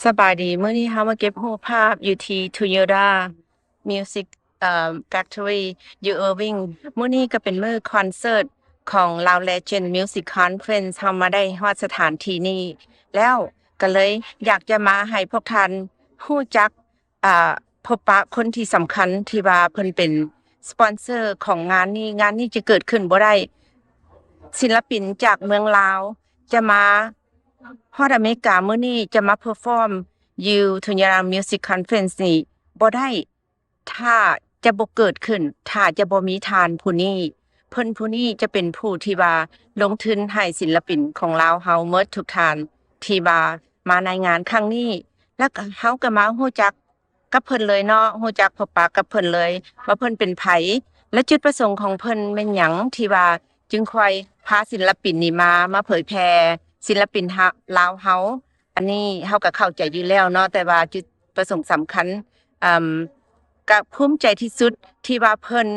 ສະບາຍດີ, ມື້ນີ້ເຮົາມາເກັບຮູບພາບຢູ່ທີ່ Toyota Music ເອີ່ມ Factory ຢູ່ Irving. ມື້ນີ້ກໍເປັນມື້ຄອນເສີດຂອງ Lao Legend Music Conference. ເຮົາມາໄດ້ຮອດສະຖານທີ່ນີ້ແລ້ວ ກໍເລີຍຢາກຈະມາໃຫ້ພວກທ່ານຮູ້ຈັກ ອ່າ ພົບປະຄົນທີ່ສຳຄັນທີ່ວ່າເພິ່ນເປັນສະປອນເຊີຂອງງານນີ້. ງານນີ້ຈະເກີດຂຶ້ນບໍ່ໄດ້, ສິນລະປິນຈາກເມືອງລາວຈະມາຮອດອາເມລິກາມື້ນີ້ ຈະມາເພີຟອມຢູ່ Toyota Music Conference ນີ້ບໍ່ໄດ້ ຖ້າຈະບໍ່ເກີດຂຶ້ນ ຖ້າຈະບໍ່ມີທ່ານຜູ້ນີ້. ເພິ່ນຜູ້ນີ້ຈະເປັນຜູ້ທີ່ວ່າລົງທຶນໃຫ້ສິນລະປິນຂອງລາວເຮົາໝົດທຸກທ່ານທີ່ວ່າມາໃນງານຄັ້ງນີ້ ແລ້ວກໍເຮົາກໍມາຮູ້ຈັກກັບເພິ່ນເລີຍເນາະ, ຮູ້ຈັກພົບປະກັບເພິ່ນເລີຍວ່າເພິ່ນເປັນໃຜ ແລະ ຈຸດປະສົງຂອງເພິ່ນແມ່ນຫຍັງ ທີ່ວ່າຈຶ່ງຄ່ອຍພາສິນລະປິນນີ້ມາ ມາເຜີຍແຜ່ສິນລະປິນ ລາວເຮົາ. ອັນນີ້ເຮົາກໍເຂົ້າໃຈຢູ່ແລ້ວເນາະ, ແຕ່ວ່າຈຸດປະສົງສຳຄັນ ເອີ່ມ ກໍພູມໃຈທີ່ສຸດທີ່ວ່າເພິ່ນ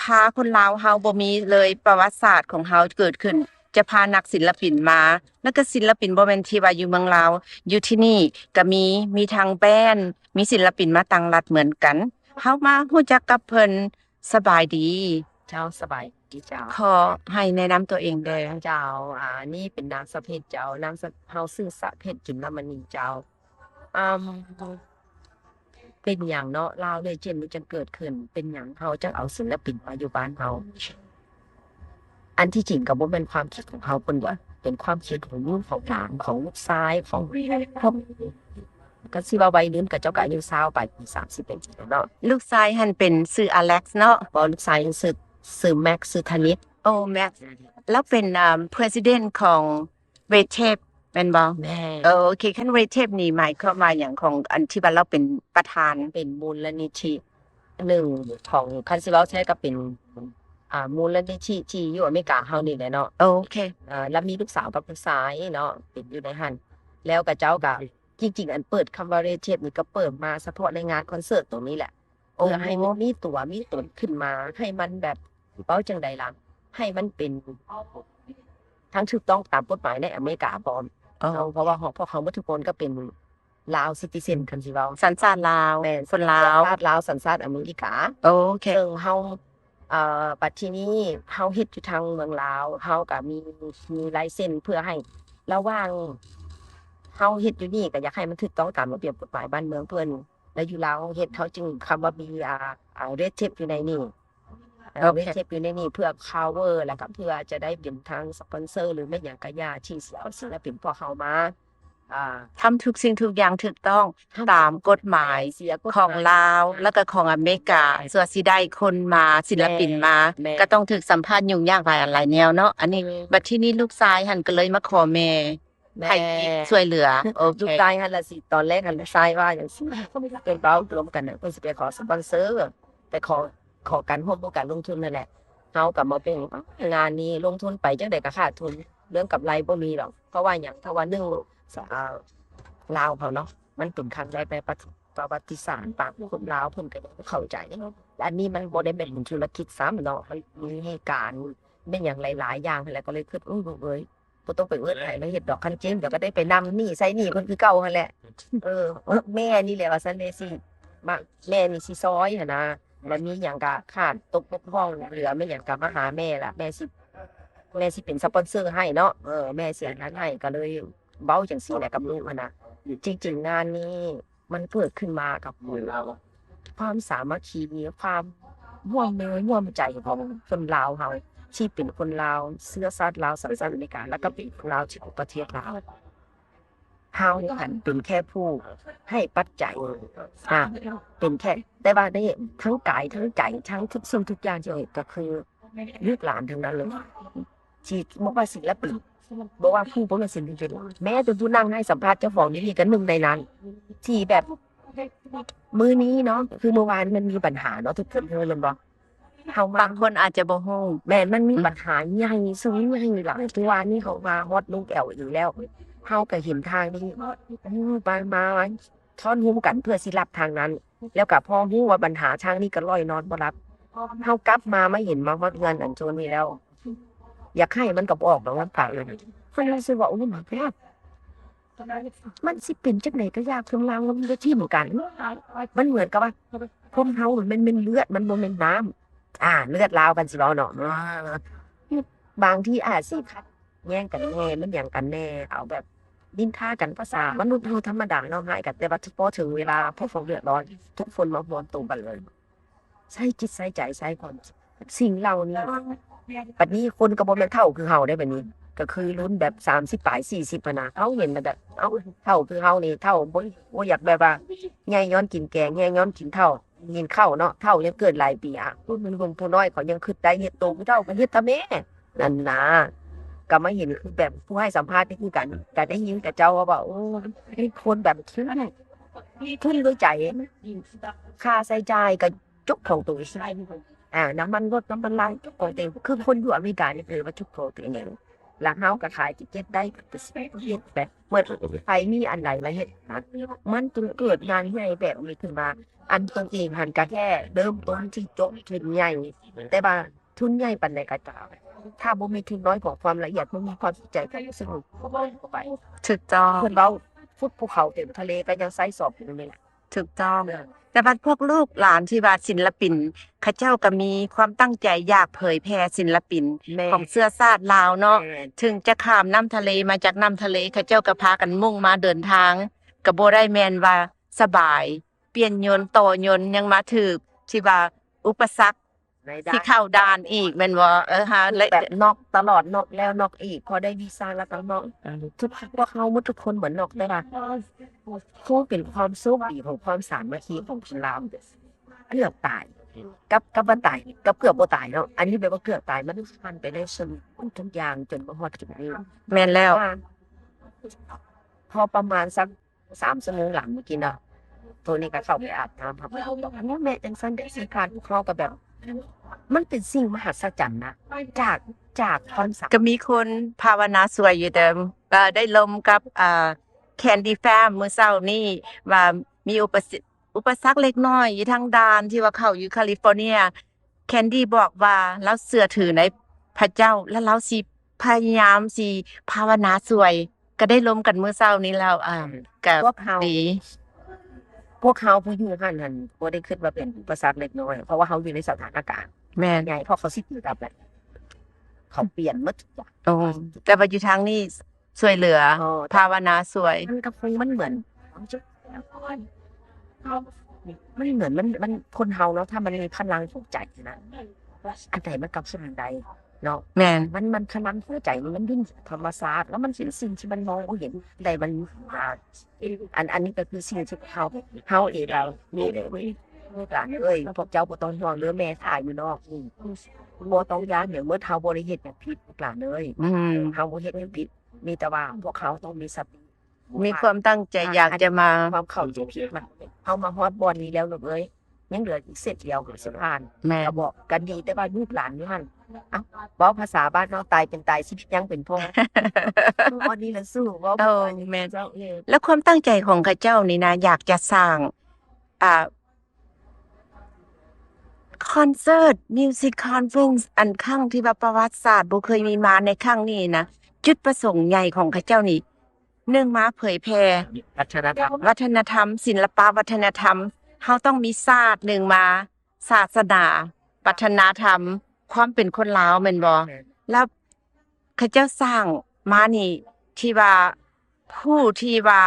ພາຄົນລາວເຮົາ ບໍ່ມີເລີຍ, ປະຫວັດສາດຂອງເຮົາເກີດຂຶ້ນ ຈະພານັກສິນລະປິນມາ ແລ້ວກໍສິນລະປິນບໍ່ແມ່ນທີ່ວ່າຢູ່ເມືອງລາວ, ຢູ່ທີ່ນີ້ກໍມີ, ມີທັງແບນ, ມີສິນລະປິນມາຕັ້ງລັດເໝືອນກັນ. ເຮົາມາຮູ້ຈັກກັບເພິ່ນ. ສະບາຍດີ. ເຈົ້າ, ສະບາຍດີເຈົ້າ. ຂໍໃຫ້ແນະນຳຕົວເອງແດ່. ເຈົ້າ, ອາ ນີ້ເປັນນາງສະເພັດເຈົ້າ, ນາງສະ ເຮົາຊື່ສະເພັດ ຈຸນລະມະນີເຈົ້າ. ອາ ເປັນຫຍັງເນາະ Lao Legend ມັນຈຶ່ງເກີດຂຶ້ນ? ເປັນຫຍັງເຮົາຈັ່ງເອົາສິນລະປິນມາຢູ່ບ້ານເຮົາ? ອັນທີ່ຈິງກໍບໍ່ແມ່ນຄວາມຄິດຂອງເຮົາເພິ່ນວ່າ ເປັນຄວາມຄິດຂອງລູກຂອງຫຼານ ຂອງລູກຊາຍ ຂອງ ຂອງ ກໍຊິວ່າໄວລຸ້ນ ກໍເຈົ້າກໍອາຍຸຊາວປາຍປີ ສາມສິບເປັນເນາະ. ລູກຊາຍຫັ້ນເປັນຊື່ອາເລັກເນາະ? ບໍ່, ລູກຊາຍຊື່ ຊື່ແມັກ ຊື່ທະນິດ. ໂອ້ ແມັກ ລາວເປັນ ເອີ່ມ President ຂອງ Red Tape ແມ່ນບໍ່? ແມ່ນ. ເອີ ໂອເຄ, ຄັນ Red Tape ນີ້ໝາຍຄວາມວ່າຫຍັງ ຂອງອັນທີ່ວ່າລາວເປັນປະທານ? ເປັນມູນລະນິທິໜຶ່ງຂອງ ຄັນຊິເວົ້າແທ້ກໍເປັນ ອ່າ ມູນລະນິທິທີ່ຢູ່ອາເມລິກາເຮົານີ້ແຫຼະເນາະ. ໂອເຄ. ເອີ ລະມີລູກສາວກັບລູກຊາຍເນາະ ເປັນຢູ່ໃນຫັ້ນ ແລ້ວກະເຈົ້າກະ ຈິງໆ ອັນເປີດຄຳວ່າ Red Tape ນີ້ກໍເປີດມາສະເພາະໃນງານຄອນເສີດຕົງນີ້ແຫຼະ ເພື່ອໃຫ້ມັນມີຕົວມີຕົນຂຶ້ນມາ ໃຫ້ມັນແບບ ເວົ້າຈັ່ງໃດລະ ໃຫ້ມັນເປັນທາງຖືກຕ້ອງຕາມກົດໝາຍໃນອາເມລິກາພ້ອມເນາະ ເພາະວ່າພວກເຮົາໝົດທຸກຄົນກໍເປັນລາວ citizen ຄັນຊິເວົ້າ ສັນຊາດລາວ. ແມ່ນ, ຄົນລາວ ສັນຊາດລາວ ສັນຊາດອາເມລິກາ. ໂອເຄ. ເຊິ່ງເຮົາ ເອີ ບັດທີນີ້ເຮົາເຮັດຢູ່ທາງເມືອງລາວ ເຮົາກໍມີ ມີລາຍເຊັນເພື່ອໃຫ້ ລະຫວ່າງເຮົາເຮັດຢູ່ນີ້ກໍຢາກໃຫ້ມັນຖືກຕ້ອງຕາມລະບຽບກົດໝາຍບ້ານເມືອງເພິ່ນ ແລະ ຢູ່ລາວເຮົາເຮັດ ເຮົາຈຶ່ງ ຄຳວ່າມີ ອ່າ ອ່າ Red Tape ຢູ່ໃນນີ້. ເອີ Red Tape ຢູ່ໃນນີ້ເພື່ອ cover ແລ້ວກໍເພື່ອຈະໄດ້ເປັນທາງສະປອນເຊີ ຫຼືແມ່ນຫຍັງກະຢ່າ ທີ່ຊິເອົາສິນລະປິນພວກເຮົາມາ ອ່າ ທຳທຸກສິ່ງທຸກຢ່າງຖືກຕ້ອງຕາມກົດໝາຍຂອງລາວ ແລ້ວກໍຂອງອາເມລິກາ ເພື່ອຊິໄດ້ຄົນມາ ສິນລະປິນມາ ກໍຕ້ອງຖືກສຳພາດຫຍຸ້ງຍາກຫຼາຍແນວເນາະ. ອັນນີ້ ບັດທີນີ້ລູກຊາຍຫັ້ນກໍເລີຍມາຂໍແມ່ ໃຫ້ ແມ່ ຊ່ວຍເຫຼືອ. ໂອເຄ. ລູກຊາຍຫັ້ນລະຊິ ຕອນແລກຫັ້ນລູກຊາຍວ່າຈັ່ງຊີ້ ເພິ່ນເວົ້າລວມກັນນະ ເພິ່ນຊິໄປຂໍສະປອນເຊີ ໄປຂໍ ຂໍການຮ່ວມມືການລົງທຶນນັ້ນແຫຼະ. ເຮົາກໍມາເບິ່ງ ງານນີ້ລົງທຶນໄປຈັ່ງໃດກໍຂາດທຶນ ເລື່ອງກຳໄລບໍ່ມີດອກ. ເພາະວ່າຫຍັງ? ເພາະວ່າໜຶ່ງ ອາ ລາວເຮົາເນາະ ມັນເປັນຄັ້ງແລກໃນປະ ປະຫວັດຕິສາດ ບາງຄົນລາວເພິ່ນກໍຍັງບໍ່ເຂົ້າໃຈ. ແລະ ອັນນີ້ມັນບໍ່ໄດ້ແມ່ນເປັນທຸລະກິດຊ້ຳເນາະ ມັນມີເຫດການແມ່ນຫຍັງຫຼາຍໆຢ່າງຫັ້ນແຫຼະ ກໍເລີຍຄິດ ໂອ້ຍ ລູກເອີຍ ບໍ່ຕ້ອງໄປເອີ້ນໃຜມາເຮັດດອກ ຄັນເຈັບດຽວກໍໄດ້ໄປນຳໜີ້ໃຊ້ໜີ້ເພິ່ນຄືເກົ່າຫັ້ນແຫຼະ. ເອີ ແມ່ນີ້ແຫຼະວ່າຊັ້ນ ແມ່ຊິ ມາ ແມ່ນີ້ຊິຊ່ອຍຫັ້ນນະ ແລ້ວມີຫຍັງກະຂາດຕົກບົກຜ່ອງເຫຼືອແມ່ນຫຍັງກະມາຫາແມ່ລະ ແມ່ຊິ ແມ່ຊິເປັນສະປອນເຊີໃຫ້ເນາະ. ເອີ ແມ່ຊິອັນນັ້ນໃຫ້ ກໍເລີຍເວົ້າຈັ່ງຊີ້ແຫຼະກັບລູກຫັ້ນນະ. ຈິງໆງານນີ້ ມັນເກີດຂຶ້ນມາກັບຄວາມສາມັກຄີ ຄວາມຮ່ວມມືຮ່ວມໃຈຂອງຄົນລາວເຮົາ ທີ່ເປັນຄົນລາວເຊື້ອຊາດລາວ ສັນຊາດອາເມລິກາ ແລ້ວກໍເປັນຄົນລາວທີ່ຢູ່ປະເທດລາວ. ເຮົາຫັ້ນເປັນແຄ່ຜູ້ໃຫ້ປັດໄຈ ອາ ເປັນແຄ່ ແຕ່ວ່າໃນທັງກາຍທັງໃຈ ທັງທຸກສິ່ງທຸກຢ່າງທີ່ເຮັດກໍຄື ລູກຫຼານທັງນັ້ນເລີຍ ທີ່ບໍ່ວ່າສິນລະປິນ ບໍ່ວ່າຜູ້ບໍ່ວ່າສິນລະປິນ ແມ້ແຕ່ຜູ້ນັ່ງໃຫ້ສຳພາດເຈົ້າຂອງນີ້ກໍໜຶ່ງໃນນັ້ນ ທີ່ແບບ ມື້ນີ້ເນາະ ຄືມື້ວານມັນມີບັນຫາເນາະ ທຸກຄົນຮູ້ແມ່ນບໍ່? ເຮົາມາ ບາງຄົນອາດຈະບໍ່ຮູ້ ແມ່ນ ມັນມີ ອືມ ບັນຫາໃຫຍ່ ສູງໃຫຍ່ຫຼາຍ ຄືວານນີ້ເຮົາມາຮອດລູກແອວອີແລ້ວ ເຮົາກໍເຫັນທາງນີ້ ໂອ້ ມາ ມາ ມາທ້ອນໂຮມກັນເພື່ອຊິລັບທາງນັ້ນ ແລ້ວກໍພໍຮູ້ວ່າບັນຫາທາງນີ້ກໍລອຍນອນບໍ່ຫຼັບ ເຮົາກັບມາ ມາເຫັນມາຮອດເຮືອນອັນໂຈນີ້ແລ້ວ ຢາກໄຫ້ມັນກໍບໍ່ອອກດອກນ້ຳຕາເອີຍ ເຮົາຮູ້ສຶກວ່າ ໂອ້ ມາຍກອດ ມັນຊິເປັນຈັ່ງໃດກໍຢ່າ ເຄື່ອງລາວມັນບໍ່ຖິ້ມກັນ. ມັນເໝືອນກັບວ່າຄົນເຮົາມັນແມ່ນເລືອດ ມັນບໍ່ແມ່ນນ້ຳ. ອາ ເລືອດລາວກັນຊິເວົ້າເນາະ. ບາງທີອາດຊິຂັດແຍ່ງກັນແດ່ ມັນຫຍັງກັນແດ່ ເອົາແບບນິນທາກັນ ພາສາມະນຸດເຮົາທຳມະດາເນາະ ຮ້າຍກັນ ແຕ່ວ່າພໍເຖິງເວລາ ພໍເຂົາເດືອດຮ້ອນ ທຸກຄົນມາຮວມໂຕກັນເລີຍ ໃສ່ຈິດໃສ່ໃຈ ໃສ່ຄວາມ ສິ່ງເຫຼົ່ານີ້. ບັດນີ້ຄົນກໍບໍ່ແມ່ນເຖົ້າຄືເຮົາເດ້ ບັດນີ້ກໍຄືລຸ້ນແບບສາມສິບປາຍ ສີ່ສິບຫັ້ນນະ ເຮົາເຫັນແລ້ວແບບ ເອົ້າ ເຖົ້າຄືເຮົານີ້ ເຖົ້າບໍ່ ບໍ່ຢາກແບບວ່າໃຫຍ່ຍ້ອນກິນແກງ ໃຫຍ່ຍ້ອນກິນເຂົ້າ ກິນເຂົ້າເນາະ. ເຖົ້າຍັງເກີດຫຼາຍປີ ອາ ຜູ້ໜຸ່ມຜູ້ນ້ອຍເຂົາຍັງຄິດໄດ້ ເຮັດໂຕຜູ້ເຖົ້າກໍເຮັດທະແມ່ ນັ້ນນະ. ກໍມາເຫັນຄືແບບຜູ້ໃຫ້ສຳພາດນີ້ຄືກັນ ກໍໄດ້ຍິນແຕ່ເຈົ້າວ່າ ໂອ້ ເປັນຄົນແບບທຶນ ທຶນດ້ວຍໃຈ ຄ່າໃຊ້ຈ່າຍກໍ ຈົກຂອງຕົວເອງ ອາ ນ້ຳມັນລົດ ນ້ຳມັນລາງ ຈົກຂອງຕົວເອງ. ຄືຄົນຢູ່ອາເມລິການີ້ ເອີ ວ່າຈົກຂອງຕົວເອງ ແລ້ວເຮົາກໍຂາຍຕິເກັດໄດ້ ກໍເຮັດໄປເໝິດ. ໃຜມີອັນໃດລະເຮັດນັ້ນ ມັນຈຶ່ງເກີດງານໃຫຍ່ແບບນີ້ຂຶ້ນມາ. ອັນຕົວເອງຫັ້ນກໍແຄ່ເລີ່ມຕົ້ນທີ່ຈົກທຶນໃຫຍ່ ແຕ່ວ່າທຶນໃຫຍ່ປານໃດກໍຕາມ ຖ້າບໍ່ມີທຶນນ້ອຍຂອງຄວາມລະອຽດ ບໍ່ມີຄວາມໃສ່ໃຈ ຄວາມຮູ້ສຶກ ບໍ່ໄປ. ຖືກຕ້ອງ. ເພິ່ນເວົ້າ ຂຸດພູເຂົາເຕັມທະເລ ກໍຍັງໃຊ້ສອບຢູ່ນີ້ແຫຼະ. ຖືກຕ້ອງ. ແຕ່ວ່າພວກລູກຫຼານທີ່ວ່າສິນລະປິນ ເຂົາເຈົ້າກໍມີຄວາມຕັ້ງໃຈຢາກເຜີຍແຜ່ສິນລະປິນ ແມ່ນ ຂອງເຊື້ອຊາດລາວເນາະ. ແມ່ນ. ເຖິງຈະຂ້າມນ້ຳທະເລມາຈາກນ້ຳທະເລ ເຂົາເຈົ້າກໍພາກັນມຸ່ງມາເດີນທາງ ກໍບໍ່ໄດ້ແມ່ນວ່າສະບາຍ ປ່ຽນຍົນ ຕໍ່ຍົນ ຍັງມາຖືກທີ່ວ່າອຸປະສັກ ໃນດ້ານ ຊິເຂົ້າດ່ານອີກແມ່ນບໍ່? ເອີ ຫາ ແບບນອກຕະຫຼອດ ນອກແລ້ວນອກອີກ ພໍໄດ້ວີຊາແລ້ວກໍນອກ. ເອີ ທຸກ ພວກເຮົາໝົດທຸກຄົນເໝືອນນອກ ແຕ່ວ່າຄົງເປັນຄວາມໂຊກດີຂອງຄວາມສາມັກຄີຂອງຄົນລາວ ເກືອບຕາຍ ກັບ ກັບວ່າຕາຍ ກັບເກືອບບໍ່ຕາຍເນາະ. ອັນນີ້ແບບວ່າເກືອບຕາຍ ມັນຜ່ານໄປໄດ້ເຊິ່ງທຸກຢ່າງຈົນມາຮອດຈຸດນີ້. ແມ່ນແລ້ວ. ພໍປະມານສັກ ສາມຊົ່ວໂມງຫຼັງເມື່ອກີ້ເນາະ ໂທນີ້ກໍເຂົ້າໄປອາບນ້ຳ ເຮົາກໍບອກ ໂອ້ ແມ່ຈັ່ງຊັ້ນຈັ່ງຊີ້ ຜ່ານພວກເຮົາກໍແບບ ມັນເປັນສິ່ງມະຫັດສະຈັນນະ ຈາກ ຈາກຄວາມສາ ກໍມີຄົນພາວະນາຊ່ວຍຢູ່ເດີ. ເອີ ໄດ້ລົມກັບ ເອີ Candy Fam ມື້ເຊົ້ານີ້ວ່າມີອຸປະ ອຸປະສັກເລັກນ້ອຍຢູ່ທາງດ່ານທີ່ວ່າເຂົ້າຢູ່ California. Candy ບອກວ່າລາວເຊື່ອຖືໃນພະເຈົ້າ ແລະ ລາວຊິພະຍາຍາມຊິພາວະນາຊ່ວຍ. ກໍໄດ້ລົມກັນມື້ເຊົ້ານີ້ແລ້ວ ອ່າ ກໍ ພວກເຮົາ ດີ ພວກເຮົາຜູ້ຢູ່ຫັ້ນຫັ້ນ ບໍ່ໄດ້ຄິດວ່າເປັນອຸປະສັກເລັກນ້ອຍ ເພາະວ່າເຮົາຢູ່ໃນສະຖານະການ ແມ່ນ ໃຫຍ່ ເພາະເຂົາຊິຕີກັບແຫຼະ ເຂົາປ່ຽນໝົດທຸກຢ່າງ. ໂອ້ ແຕ່ວ່າຢູ່ທາງນີ້ ຊ່ວຍເຫຼືອ ອໍ ພາວະນາຊ່ວຍ ມັນກໍຄົງ ມັນເໝືອນ ມັນເໝືອນ ມັນ ມັນ ຄົນເຮົາເນາະ ຖ້າມັນມີພະລັງຫົວໃຈນະ ອັນໃດມັນກໍຂຶ້ນໄດ້ເນາະ. ແມ່ນ ມັນ ມັນ ພະລັງຫົວໃຈນີ້ ມັນຢູ່ເໜືອທຳມະຊາດ ແລ້ວມັນເປັນສິ່ງທີ່ມັນມອງບໍ່ເຫັນ ແຕ່ມັນ ອັນ ອັນນີ້ກໍຄືສິ່ງທີ່ເຮົາ ເຮົາເອງລະ ລູກຫຼານເອີຍ ພວກເຈົ້າບໍ່ຕ້ອງຫ່ວງເດີ ແມ່ຖ້າຢູ່ນອກນີ້ ບໍ່ຕ້ອງຢ້ານຫຍັງໝົດ ເຮົາບໍ່ໄດ້ເຮັດຫຍັງຜິດ ລູກຫຼານເອີຍ. ອືມ ເຮົາບໍ່ເຮັດຫຍັງຜິດ ມີແຕ່ວ່າພວກເຮົາຕ້ອງມີສະຕິ ມີຄວາມຕັ້ງໃຈຢາກຈະມາ ຄວາມເຂົ້າໃຈຜິດ ມັນ ເຮົາມາຮອດບ່ອນນີ້ແລ້ວລູກເອີຍ ຍັງເຫຼືອອີກເສັ້ນດຽວກໍຊິຜ່ານ. ແມ່ນ ກໍບອກກັນດີ ແຕ່ວ່າລູກຫຼານຢູ່ຫັ້ນ ເອົ້າ ເວົ້າພາສາບ້ານເຮົາ ຕາຍເປັນຕາຍ ຊີວິດຍັງເປັນພໍ່ ອັນນີ້ລະສູ້ ເວົ້າ ໂອ້ ແມ່ນ ເຈົ້າເອີຍ. ແລ້ວຄວາມຕັ້ງໃຈຂອງເຂົາເຈົ້ານີ້ນະ ຢາກຈະສ້າງ ອ່າ ຄອນເສີດ Music Conference ອັນຄັ້ງທີ່ວ່າປະຫວັດສາດບໍ່ເຄີຍມີມາໃນຄັ້ງນີ້ນະ ຈຸດປະສົງໃຫຍ່ຂອງເຂົາເຈົ້ານີ້ ໜຶ່ງມາເຜີຍແຜ່ວັດທະນະທຳ ວັດທະນະທຳ ສິນລະປະວັດທະນະທຳ ເຮົາຕ້ອງມີຊາດ ໜຶ່ງມາສາສະໜາ ວັດທະນະທຳ ຄວາມເປັນຄົນລາວແມ່ນບໍ່? ແມ່ນ ແລ້ວເຂົາເຈົ້າສ້າງມານີ້ ທີ່ວ່າ ຜູ້ທີ່ວ່າ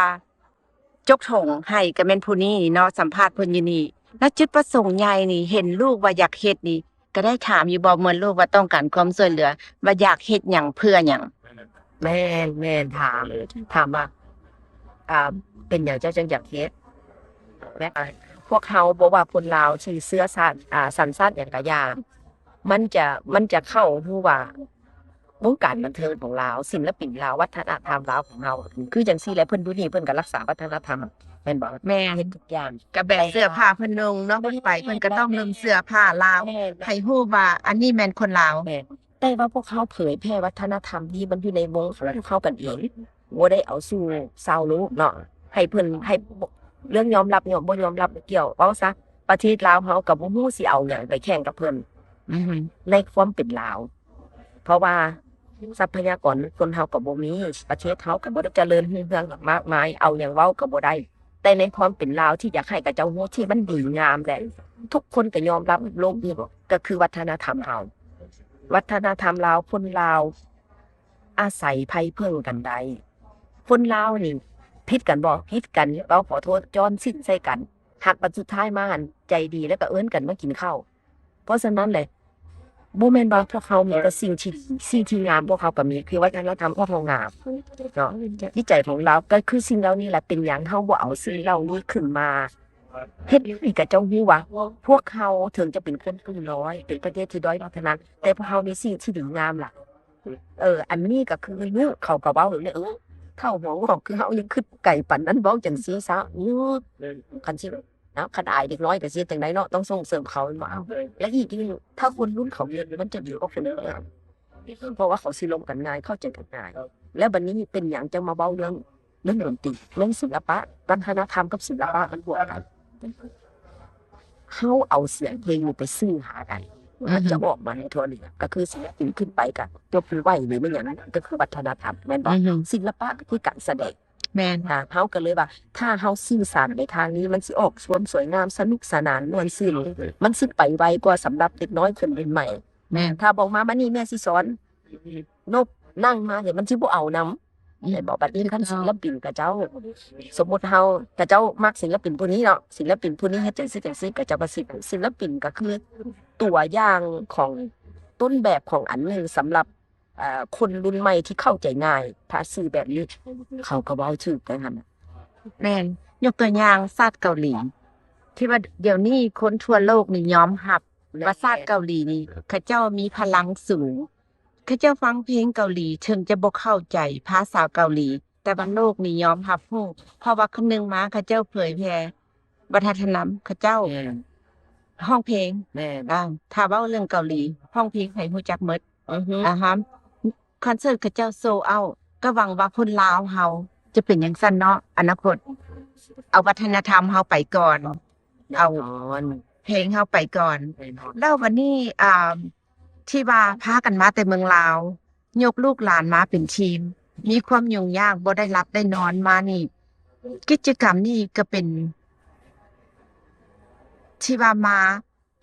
ຈົກຖົງໃຫ້ກໍແມ່ນຜູ້ນີ້ເນາະ ສຳພາດເພິ່ນຢູ່ນີ້ ແລ້ວຈຸດປະສົງໃຫຍ່ນີ້ ເຫັນລູກວ່າຢາກເຮັດນີ້ ກໍໄດ້ຖາມຢູ່ບໍ່ ເໝືອນລູກວ່າຕ້ອງການຄວາມຊ່ວຍເຫຼືອ ວ່າຢາກເຮັດຫຍັງ ເພື່ອຫຍັງ? ແມ່ນ ແມ່ນ ຖາມ ຖາມວ່າ ອ່າ ເປັນຫຍັງເຈົ້າຈຶ່ງຢາກເຮັດ? ແມ່ນ ພວກເຮົາບໍ່ວ່າຄົນລາວ ທີ່ເຊື້ອຊາດ ອ່າ ສັນຊາດຫຍັງກໍຢ່າ ມັນຈະ ມັນຈະເຂົ້າຮູ້ວ່າ ວົງການບັນເທີງຂອງລາວ ສິນລະປິນລາວ ວັດທະນະທຳລາວຂອງເຮົາ ຄືຈັ່ງຊີ້ແຫຼະ ເພິ່ນຢູ່ນີ້ເພິ່ນກໍລັກສາວັດທະນະທຳ ແມ່ນບໍ່? ແມ່ນ ເຮັດທຸກຢ່າງ ກໍແບບເສື້ອຜ້າເພິ່ນນຸ່ງເນາະ ເພິ່ນໄປເພິ່ນກໍຕ້ອງນຸ່ງເສື້ອຜ້າລາວ ໃຫ້ຮູ້ວ່າອັນນີ້ແມ່ນຄົນລາວ. ແມ່ນ ແຕ່ວ່າພວກເຮົາເຜີຍແຜ່ວັດທະນະທຳທີ່ມັນຢູ່ໃນວົງຂອງພວກເຮົາກັນເອງ ບໍ່ໄດ້ເອົາສູ່ຊາວໂລກເນາະ ໃຫ້ເພິ່ນ ໃຫ້ ເລື່ອງຍອມຮັບ ຍອມ ບໍ່ຍອມຮັບບໍ່ກ່ຽວ ເວົ້າຊະ ປະເທດລາວເຮົາກໍບໍ່ຮູ້ຊິເອົາຫຍັງໄປແຂ່ງກັບເພິ່ນ ອືຮຶ ໃນຄວາມເປັນລາວ ເພາະວ່າ ຊັບພະຍາກອນຄົນເຮົາກໍບໍ່ມີ, ປະເທດເຮົາກໍບໍ່ໄດ້ຈະເລີນຮຸ່ງເຮືອງຫຍັງມາກມາຍ, ເອົາຫຍັງເວົ້າກໍບໍ່ໄດ້. ແຕ່ໃນຄວາມເປັນລາວທີ່ຢາກໃຫ້ເຂົາເຈົ້າຮູ້ທີ່ມັນດີງາມແຫຼະ, ທຸກຄົນກໍຍອມຮັບໂລກນີ້ ກໍຄືວັດທະນະທຳເຮົາ. ວັດທະນະທຳລາວ, ຄົນລາວອາໄສໃຜເພິ່ງກັນໄດ້. ຄົນລາວນີ້ຜິດກັນບໍ່? ຜິດກັນ, ເວົ້າຂໍໂທດ, ຈອນສິນໃສ່ກັນ, ຫາກບັດສຸດທ້າຍມາຫັ້ນໃຈດີ ແລ້ວກໍເອີ້ນກັນມາກິນເຂົ້າ. ເພາະສະນັ້ນແຫຼະ ບໍ່ແມ່ນວ່າພວກເຮົາມີແຕ່ສິ່ງທີ່ດີ, ສິ່ງທີ່ງາມພວກເຮົາກໍມີ, ຄືວັດທະນະທຳພວກເຮົາງາມເນາະ. ຈິດໃຈຂອງລາວກໍຄືສິ່ງເຫຼົ່ານີ້ແຫຼະ. ເປັນຫຍັງເຮົາບໍ່ເອົາສິ່ງເຫຼົ່ານີ້ຂຶ້ນມາເຮັດໃຫ້ເຂົາເຈົ້າຮູ້ວ່າ ພວກເຮົາເຖິງຈະເປັນຄົນກຸ່ມນ້ອຍ, ເປັນປະເທດທີ່ດ້ອຍພັດທະນາ, ແຕ່ພວກເຮົາມີສິ່ງທີ່ດີງາມຫຼາຍ. ເອີ ອັນນີ້ກໍຄືລູກເຂົາກໍເວົ້າແນວນີ້, ເອີ ເຖົ້າຫົວງອກຄືເຮົາຍັງຄິດໄກປານນັ້ນ, ເວົ້າຈັ່ງຊີ້ຊະ. ອື ຄັນຊິ ນະ ຄັນອາຍເດັກນ້ອຍກໍຊິເຮັດຈັ່ງໃດເນາະ, ຕ້ອງສົ່ງເສີມເຂົາແມ່ນບໍ່? ເອົາ ແລະ ອີກ ຖ້າຄົນລຸ້ນເຂົາເຮັດ ມັນຈະດີກວ່າຄົນເຮົາ, ເພາະວ່າເຂົາຊິລົມກັນງ່າຍ, ເຂົ້າໃຈກັນງ່າຍ. ແລ້ວບັດນີ້ເປັນຫຍັງຈັ່ງມາເວົ້າເລື່ອງ, ເລື່ອງດົນຕີ, ເລື່ອງສິລະປະ, ວັດທະນະທຳກັບສິລະປະມັນບວກກັນ. ເຮົາເອົາສຽງເພງນີ້ໄປຊື້ຫາໄດ້, ມັນຈະອອກມາໃຫ້ທົ່ວເຫຼືອ. ກໍຄືສິລະປິນຂຶ້ນໄປກໍຍົກມືໄຫວ້ ຫຼືແມ່ນຫຍັງ, ກໍຄືວັດທະນະທຳ ແມ່ນບໍ່? ສິລະປະກໍຄືການສະແດງ. ແມ່ນ ອ່າ ເຮົາກໍເລີຍວ່າ ຖ້າເຮົາສື່ສານໄປທາງນີ້ ມັນຊິອອກຄວາມສວຍງາມ, ສະໜຸກສະໜານ, ມ່ວນຊື່ນ, ມັນຊິໄປໄວກວ່າສຳລັບເດັກນ້ອຍຄົນລຸ້ນໃໝ່. ແມ່ນ ຖ້າບອກມາ ມານີ້ແມ່ຊິສອນ, ນົບນັ່ງມາເດ ມັນຊິບໍ່ເອົານຳ. ແມ່ນບໍ່? ບັດນີ້ຄັນສິລະປິນຂະເຈົ້າ, ສົມມຸດເຮົາ, ຂະເຈົ້າມັກສິລະປິນຜູ້ນີ້ເນາະ, ສິລະປິນຜູ້ນີ້ເຮັດຈັ່ງຊີ້ຈັ່ງຊີ້, ຂະເຈົ້າກໍຊິ, ສິລະປິນກໍຄືຕົວຢ່າງຂອງ, ຕົ້ນແບບຂອງອັນໜຶ່ງສຳລັບ ເອີ ຄົນລຸ້ນໃໝ່ທີ່ເຂົ້າໃຈງ່າຍ, ຖ້າຊື່ແບບນີ້ເຂົາກໍເວົ້າຖືກໄດ້ຫັ້ນ. ແມ່ນ, ຍົກຕົວຢ່າງຊາດເກົາຫຼີ ທີ່ວ່າດຽວນີ້ຄົນທົ່ວໂລກນີ້ຍອມຮັບວ່າຊາດເກົາຫຼີນີ້ ເຂົາເຈົ້າມີພະລັງສູງ, ເຂົາເຈົ້າຟັງເພງເກົາຫຼີ ເຖິງຈະບໍ່ເຂົ້າໃຈພາສາເກົາຫຼີ, ແຕ່ວ່າໂລກນີ້ຍອມຮັບຮູ້, ເພາະວ່າ ໜຶ່ງ ມາ ເຂົາເຈົ້າເຜີຍແຜ່ວັດທະນະທຳເຂົາເຈົ້າ. ແມ່ນ ຮ້ອງເພງ. ແມ່ນ ອ່າ ຖ້າເວົ້າເລື່ອງເກົາຫຼີ ຮ້ອງເພງໃຜຮູ້ຈັກໝົດ. ອືຮຶ ອ່າຮະ ຄອນເສີດເຂົາເຈົ້າໂຊເອົາ, ກໍຫວັງວ່າຄົນລາວເຮົາຈະເປັນຈັ່ງຊັ້ນເນາະ ອະນາຄົດ, ເອົາວັດທະນະທຳເຮົາໄປກ່ອນ, ເອົາເພງເຮົາໄປກ່ອນ. ແນ່ນອນ ແລ້ວບັດນີ້ ອ່າ ທີ່ວ່າພາກັນມາແຕ່ເມືອງລາວ, ຍົກລູກຫຼານມາເປັນທີມ, ມີຄວາມຫຍຸ້ງຍາກ, ບໍ່ໄດ້ຫຼັບໄດ້ນອນມານີ້, ກິດຈະກຳນີ້ກໍເປັນທີ່ວ່າມາ,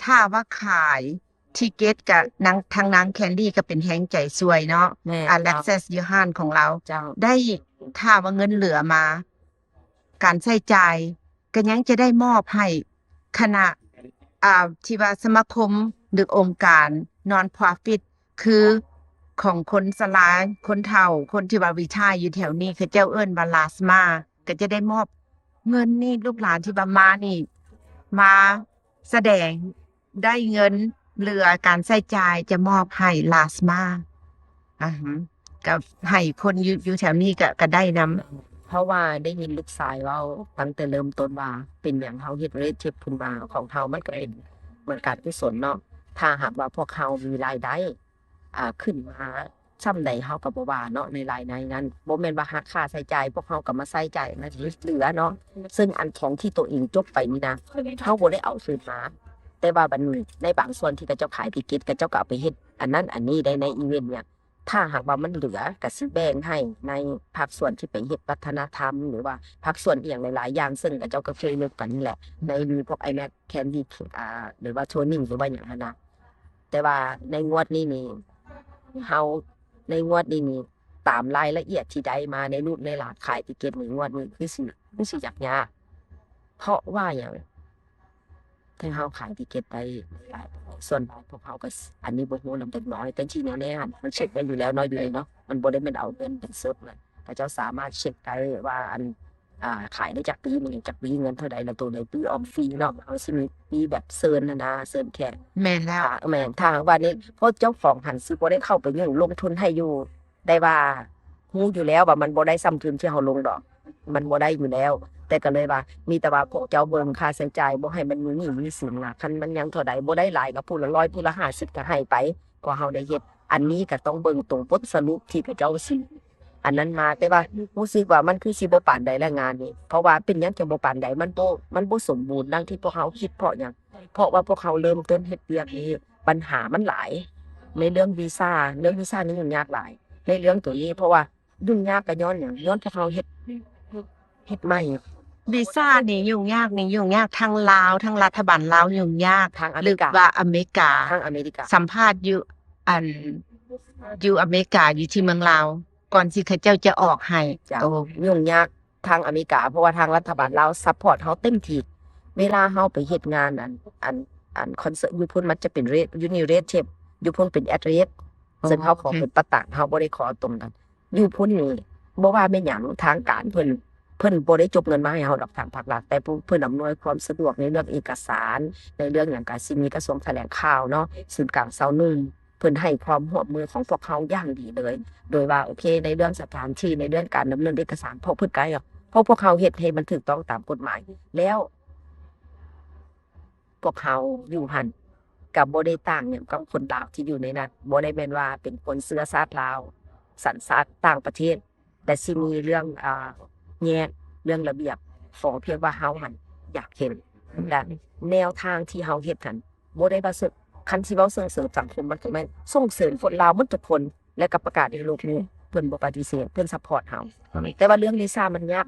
ຖ້າວ່າຂາຍທິກເກັດກະນາງ, ທາງນາງແຄນດີກໍເປັນແຮງໃຈຊ່ວຍເນາະ. ແມ່ນ ອາ ເຈົ້າ ແລັກເຊັສຢູ່ຮ້ານຂອງລາວ. ເຈົ້າ ໄດ້, ຖ້າວ່າເງິນເຫຼືອມາ, ການໃຊ້ຈ່າຍກໍຍັງຈະໄດ້ມອບໃຫ້ຄະນະ, ອ່າ ທີ່ວ່າສະມາຄົມ ຫຼື ອົງການ ນອນພຣອຟິດ ຄືຂອງຄົນຊະລາ, ຄົນເຖົ້າ, ຄົນທີ່ວ່າຣີທາຍຢູ່ແຖວນີ້, ເຂົາເຈົ້າເອີ້ນວ່າລາສມາ, ກໍຈະໄດ້ມອບເງິນນີ້, ລູກຫຼານທີ່ວ່າມານີ້ ມາສະແດງໄດ້ເງິນເຫຼືອການໃຊ້ຈ່າຍ ຈະມອບໃຫ້ລາສມາ. ອາຮະ ກໍໃຫ້ຄົນຢູ່, ຢູ່ແຖວນີ້ກໍ, ກໍໄດ້ນຳ. ເພາະວ່າໄດ້ຍິນລູກຊາຍເວົ້າຕັ້ງແຕ່ເລີ່ມຕົ້ນວ່າ ເປັນຫຍັງເຮົາເຮັດເຣດເຊັກຂຶ້ນມາ, ຂອງເຮົາມັນກໍເປັນເໝືອນການກຸສົນເນາະ. ຖ້າຫາກວ່າພວກເຮົາມີລາຍໄດ້, ອ່າ, ຂຶ້ນມາສ່ຳໃດເຮົາກໍບໍ່ວ່າເນາະ, ໃນລາຍໄດ້ນັ້ນ ບໍ່ແມ່ນວ່າຫັກຄ່າໃຊ້ຈ່າຍ, ພວກເຮົາກໍມາໃຊ້ຈ່າຍໃນທີ່ເຫຼືອເນາະ. ເຊິ່ງອັນຂອງທີ່ໂຕເອງຈົບໄປນີ້ນະ, ເຮົາບໍ່ໄດ້ເອົາຄືນມາ, ແຕ່ວ່າບັດນີ້ໃນບາງສ່ວນທີ່ເຂົາເຈົ້າຂາຍຕິກເກັດ, ເຂົາເຈົ້າກໍເອົາໄປເຮັດອັນນັ້ນອັນນີ້ໄດ້ໃນອີເວັນຫຍັງ. ຖ້າຫາກວ່າມັນເຫຼືອ ກໍຊິແບ່ງໃຫ້ໃນພາກສ່ວນທີ່ໄປເຮັດວັດທະນະທຳ ຫຼືວ່າພາກສ່ວນອີ່ຫຍັງຫຼາຍໆຢ່າງ, ເຊິ່ງເຂົາເຈົ້າກໍເຄີຍລົມກັນນີ້ແຫຼະ, ໃນມີພວກ ໄອແມັກ ແຄນດີ ອ່າ ຫຼືວ່າໂທນີ ຫຼືວ່າຫຍັງຫັ້ນນະ. ແຕ່ວ່າໃນງວດນີ້ນີ້ ເຮົາ, ໃນງວດນີ້ນີ້ ຕາມລາຍລະອຽດທີ່ໄດ້ມາໃນລູກໃນຫຼານຂາຍຕິກເກັດໃນງວດນີ້ ຄືຊິ, ຄືຊິຢາກຍາກ. ເພາະວ່າຫຍັງ? ແຕ່ເຮົາຂາຍຕິກເກັດໄດ້ຫຼາຍ, ສ່ວນຫຼາຍພວກເຮົາກໍ ອັນນີ້ບໍ່ຮູ້ນຳເດັກນ້ອຍ, ແຕ່ທີ່ແນ່ໆ ມັນເຊັກໄດ້ຢູ່ແລ້ວເນາະ, ຢູ່ນີ້ເນາະ, ມັນບໍ່ໄດ້ແມ່ນເອົາເງິນເປັນສົດນະ. ເຂົາເຈົ້າສາມາດເຊັກໄດ້ວ່າ ອັນ ອ່າ ຂາຍໄດ້ຈັກປີ ມື້ຈັກປີ ເງິນເທົ່າໃດ ແລ້ວໂຕໃດປີອອກຟຣີເນາະ, ເຮົາຊິມີປີແບບເຊີນຫັ້ນນະ, ເຊີນແຂກ. ແມ່ນແລ້ວ. ອ່າ ແມ່ນ. ຖ້າຫາກວ່ານີ້ ເພາະເຈົ້າຂອງຫັ້ນຊິບໍ່ໄດ້ເຂົ້າໄປຫຍຸ້ງລົງທຶນໃຫ້ຢູ່ ໄດ້ວ່າຮູ້ຢູ່ແລ້ວວ່າມັນບໍ່ໄດ້ສ່ຳທຶນທີ່ເຮົາລົງດອກ, ມັນບໍ່ໄດ້ຢູ່ແລ້ວ. ແຕ່ກໍເລີຍວ່າ ມີແຕ່ວ່າພວກເຈົ້າເບິ່ງຄ່າໃຊ້ຈ່າຍ ບໍ່ໃຫ້ມັນມີໜີ້ມີສິນນະ, ຄັນມັນຍັງເທົ່າໃດ ບໍ່ໄດ້ຫຼາຍກໍຜູ້ລະຮ້ອຍ ຜູ້ລະຫ້າສິບກໍໃຫ້ໄປ, ກວ່າເຮົາໄດ້ເຮັດ. ອັນນີ້ກໍຕ້ອງເບິ່ງໂຕບົດສະຫຼຸບທີ່ເຂົາເຈົ້າຊິອັນນັ້ນມາ, ແຕ່ວ່າຮູ້ສຶກວ່າມັນຄືຊິບໍ່ປານໃດລະງານນີ້. ເພາະວ່າເປັນຫຍັງຈັ່ງບໍ່ປານໃດ? ມັນບໍ່, ມັນບໍ່ສົມບູນດັ່ງທີ່ພວກເຮົາຄິດ. ເພາະຫຍັງ? ເພາະວ່າພວກເຮົາເລີ່ມຕົ້ນເຮັດວຽກນີ້ ບັນຫາມັນຫຼາຍ ໃນເລື່ອງວີຊາ, ເລື່ອງວີຊານີ້ຫຍຸ້ງຍາກຫຼາຍ. ໃນເລື່ອງໂຕນີ້ ເພາະວ່າຫຍຸ້ງຍາກກໍຍ້ອນຫຍັງ? ຍ້ອນພວກເຮົາເຮັດ ເຮັດໃໝ່. ວີຊານີ້ຫຍຸ້ງຍາກນີ້ຫຍຸ້ງຍາກ ທາງລາວ ທາງລັດຖະບານລາວຫຍຸ້ງຍາກ ທາງອາເມລິກາ ຫຼືວ່າອາເມລິກາ? ທາງອາເມລິກາ. ສຳພາດຢູ່ ອັນ ຢູ່ອາເມລິກາ ຢູ່ທີ່ເມືອງລາວ ກ່ອນທີ່ເຂົາເຈົ້າຈະອອກໃຫ້. ເຈົ້າ. ໂອ້ ຫຍຸ້ງຍາກ ທາງອາເມລິກາ ເພາະວ່າທາງລັດຖະບານລາວຊັບພອດເຮົາເຕັມທີ່. ເວລາເຮົາໄປເຮັດງານ ອັນ ອັນ ອັນ ຄອນເສີດຢູ່ພຸ້ນ ມັນຈະເປັນເຣດ ຢູ່ນີ້ເຣດເທບ ຢູ່ພຸ້ນເປັນແອັດເຣດ ເຊິ່ງເຮົາຂໍເປັນປະຕາງ ເຮົາບໍ່ໄດ້ຂໍຕົງນັ້ນ. ຢູ່ພຸ້ນນີ້ ບໍ່ວ່າແມ່ນຫຍັງ ທາງການເພິ່ນ ເພິ່ນບໍ່ໄດ້ຈົກເງິນມາໃຫ້ເຮົາດອກ ທາງພາກລັດ ແຕ່ເພິ່ນອຳນວຍຄວາມສະດວກໃນເລື່ອງເອກະສານ ໃນເລື່ອງຫຍັງ ກະຊິມີກະຊວງຖະແຫຼງຂ່າວເນາະ ສູນກາງຊາວໜຶ່ງ ເພິ່ນໃຫ້ຄວາມຮ່ວມມືຂອງພວກເຮົາຢ່າງດີເລີຍ ໂດຍວ່າ ໂອເຄ ໃນເລື່ອງສະຖານທີ່ ໃນເລື່ອງການດຳເນີນເອກະສານ ເພາະເພິ່ນກະ ເພາະພວກເຮົາເຮັດໃຫ້ມັນຖືກຕ້ອງຕາມກົດໝາຍ ແລ້ວພວກເຮົາຢູ່ຫັ້ນກະບໍ່ໄດ້ຕ່າງຫຍັງກັບຄົນລາວທີ່ຢູ່ໃນນັ້ນ ບໍ່ໄດ້ແມ່ນວ່າເປັນຄົນເຊື້ອຊາດລາວ ສັນຊາດຕ່າງປະເທດ ແຕ່ຊິມີເລື່ອງ ອາ ແຍກ ເລື່ອງລະບຽບ ຂໍພຽງວ່າເຮົາຫັ້ນຢາກເຫັນ ແລະ ແນວທາງທີ່ເຮົາເຮັດຫັ້ນ ບໍ່ໄດ້ວ່າເຊິ່ງ ຄັນຊິເວົ້າສົ່ງເສີມສັງຄົມ ມັນກໍແມ່ນສົ່ງເສີມຄົນລາວໝົດທຸກຄົນ ແລະກໍປະກາດໃຫ້ໂລກຮູ້ ເພິ່ນບໍ່ປະຕິເສດ ເພິ່ນຊັບພອດເຮົາ. ແຕ່ວ່າເລື່ອງວີຊາມັນຍາກ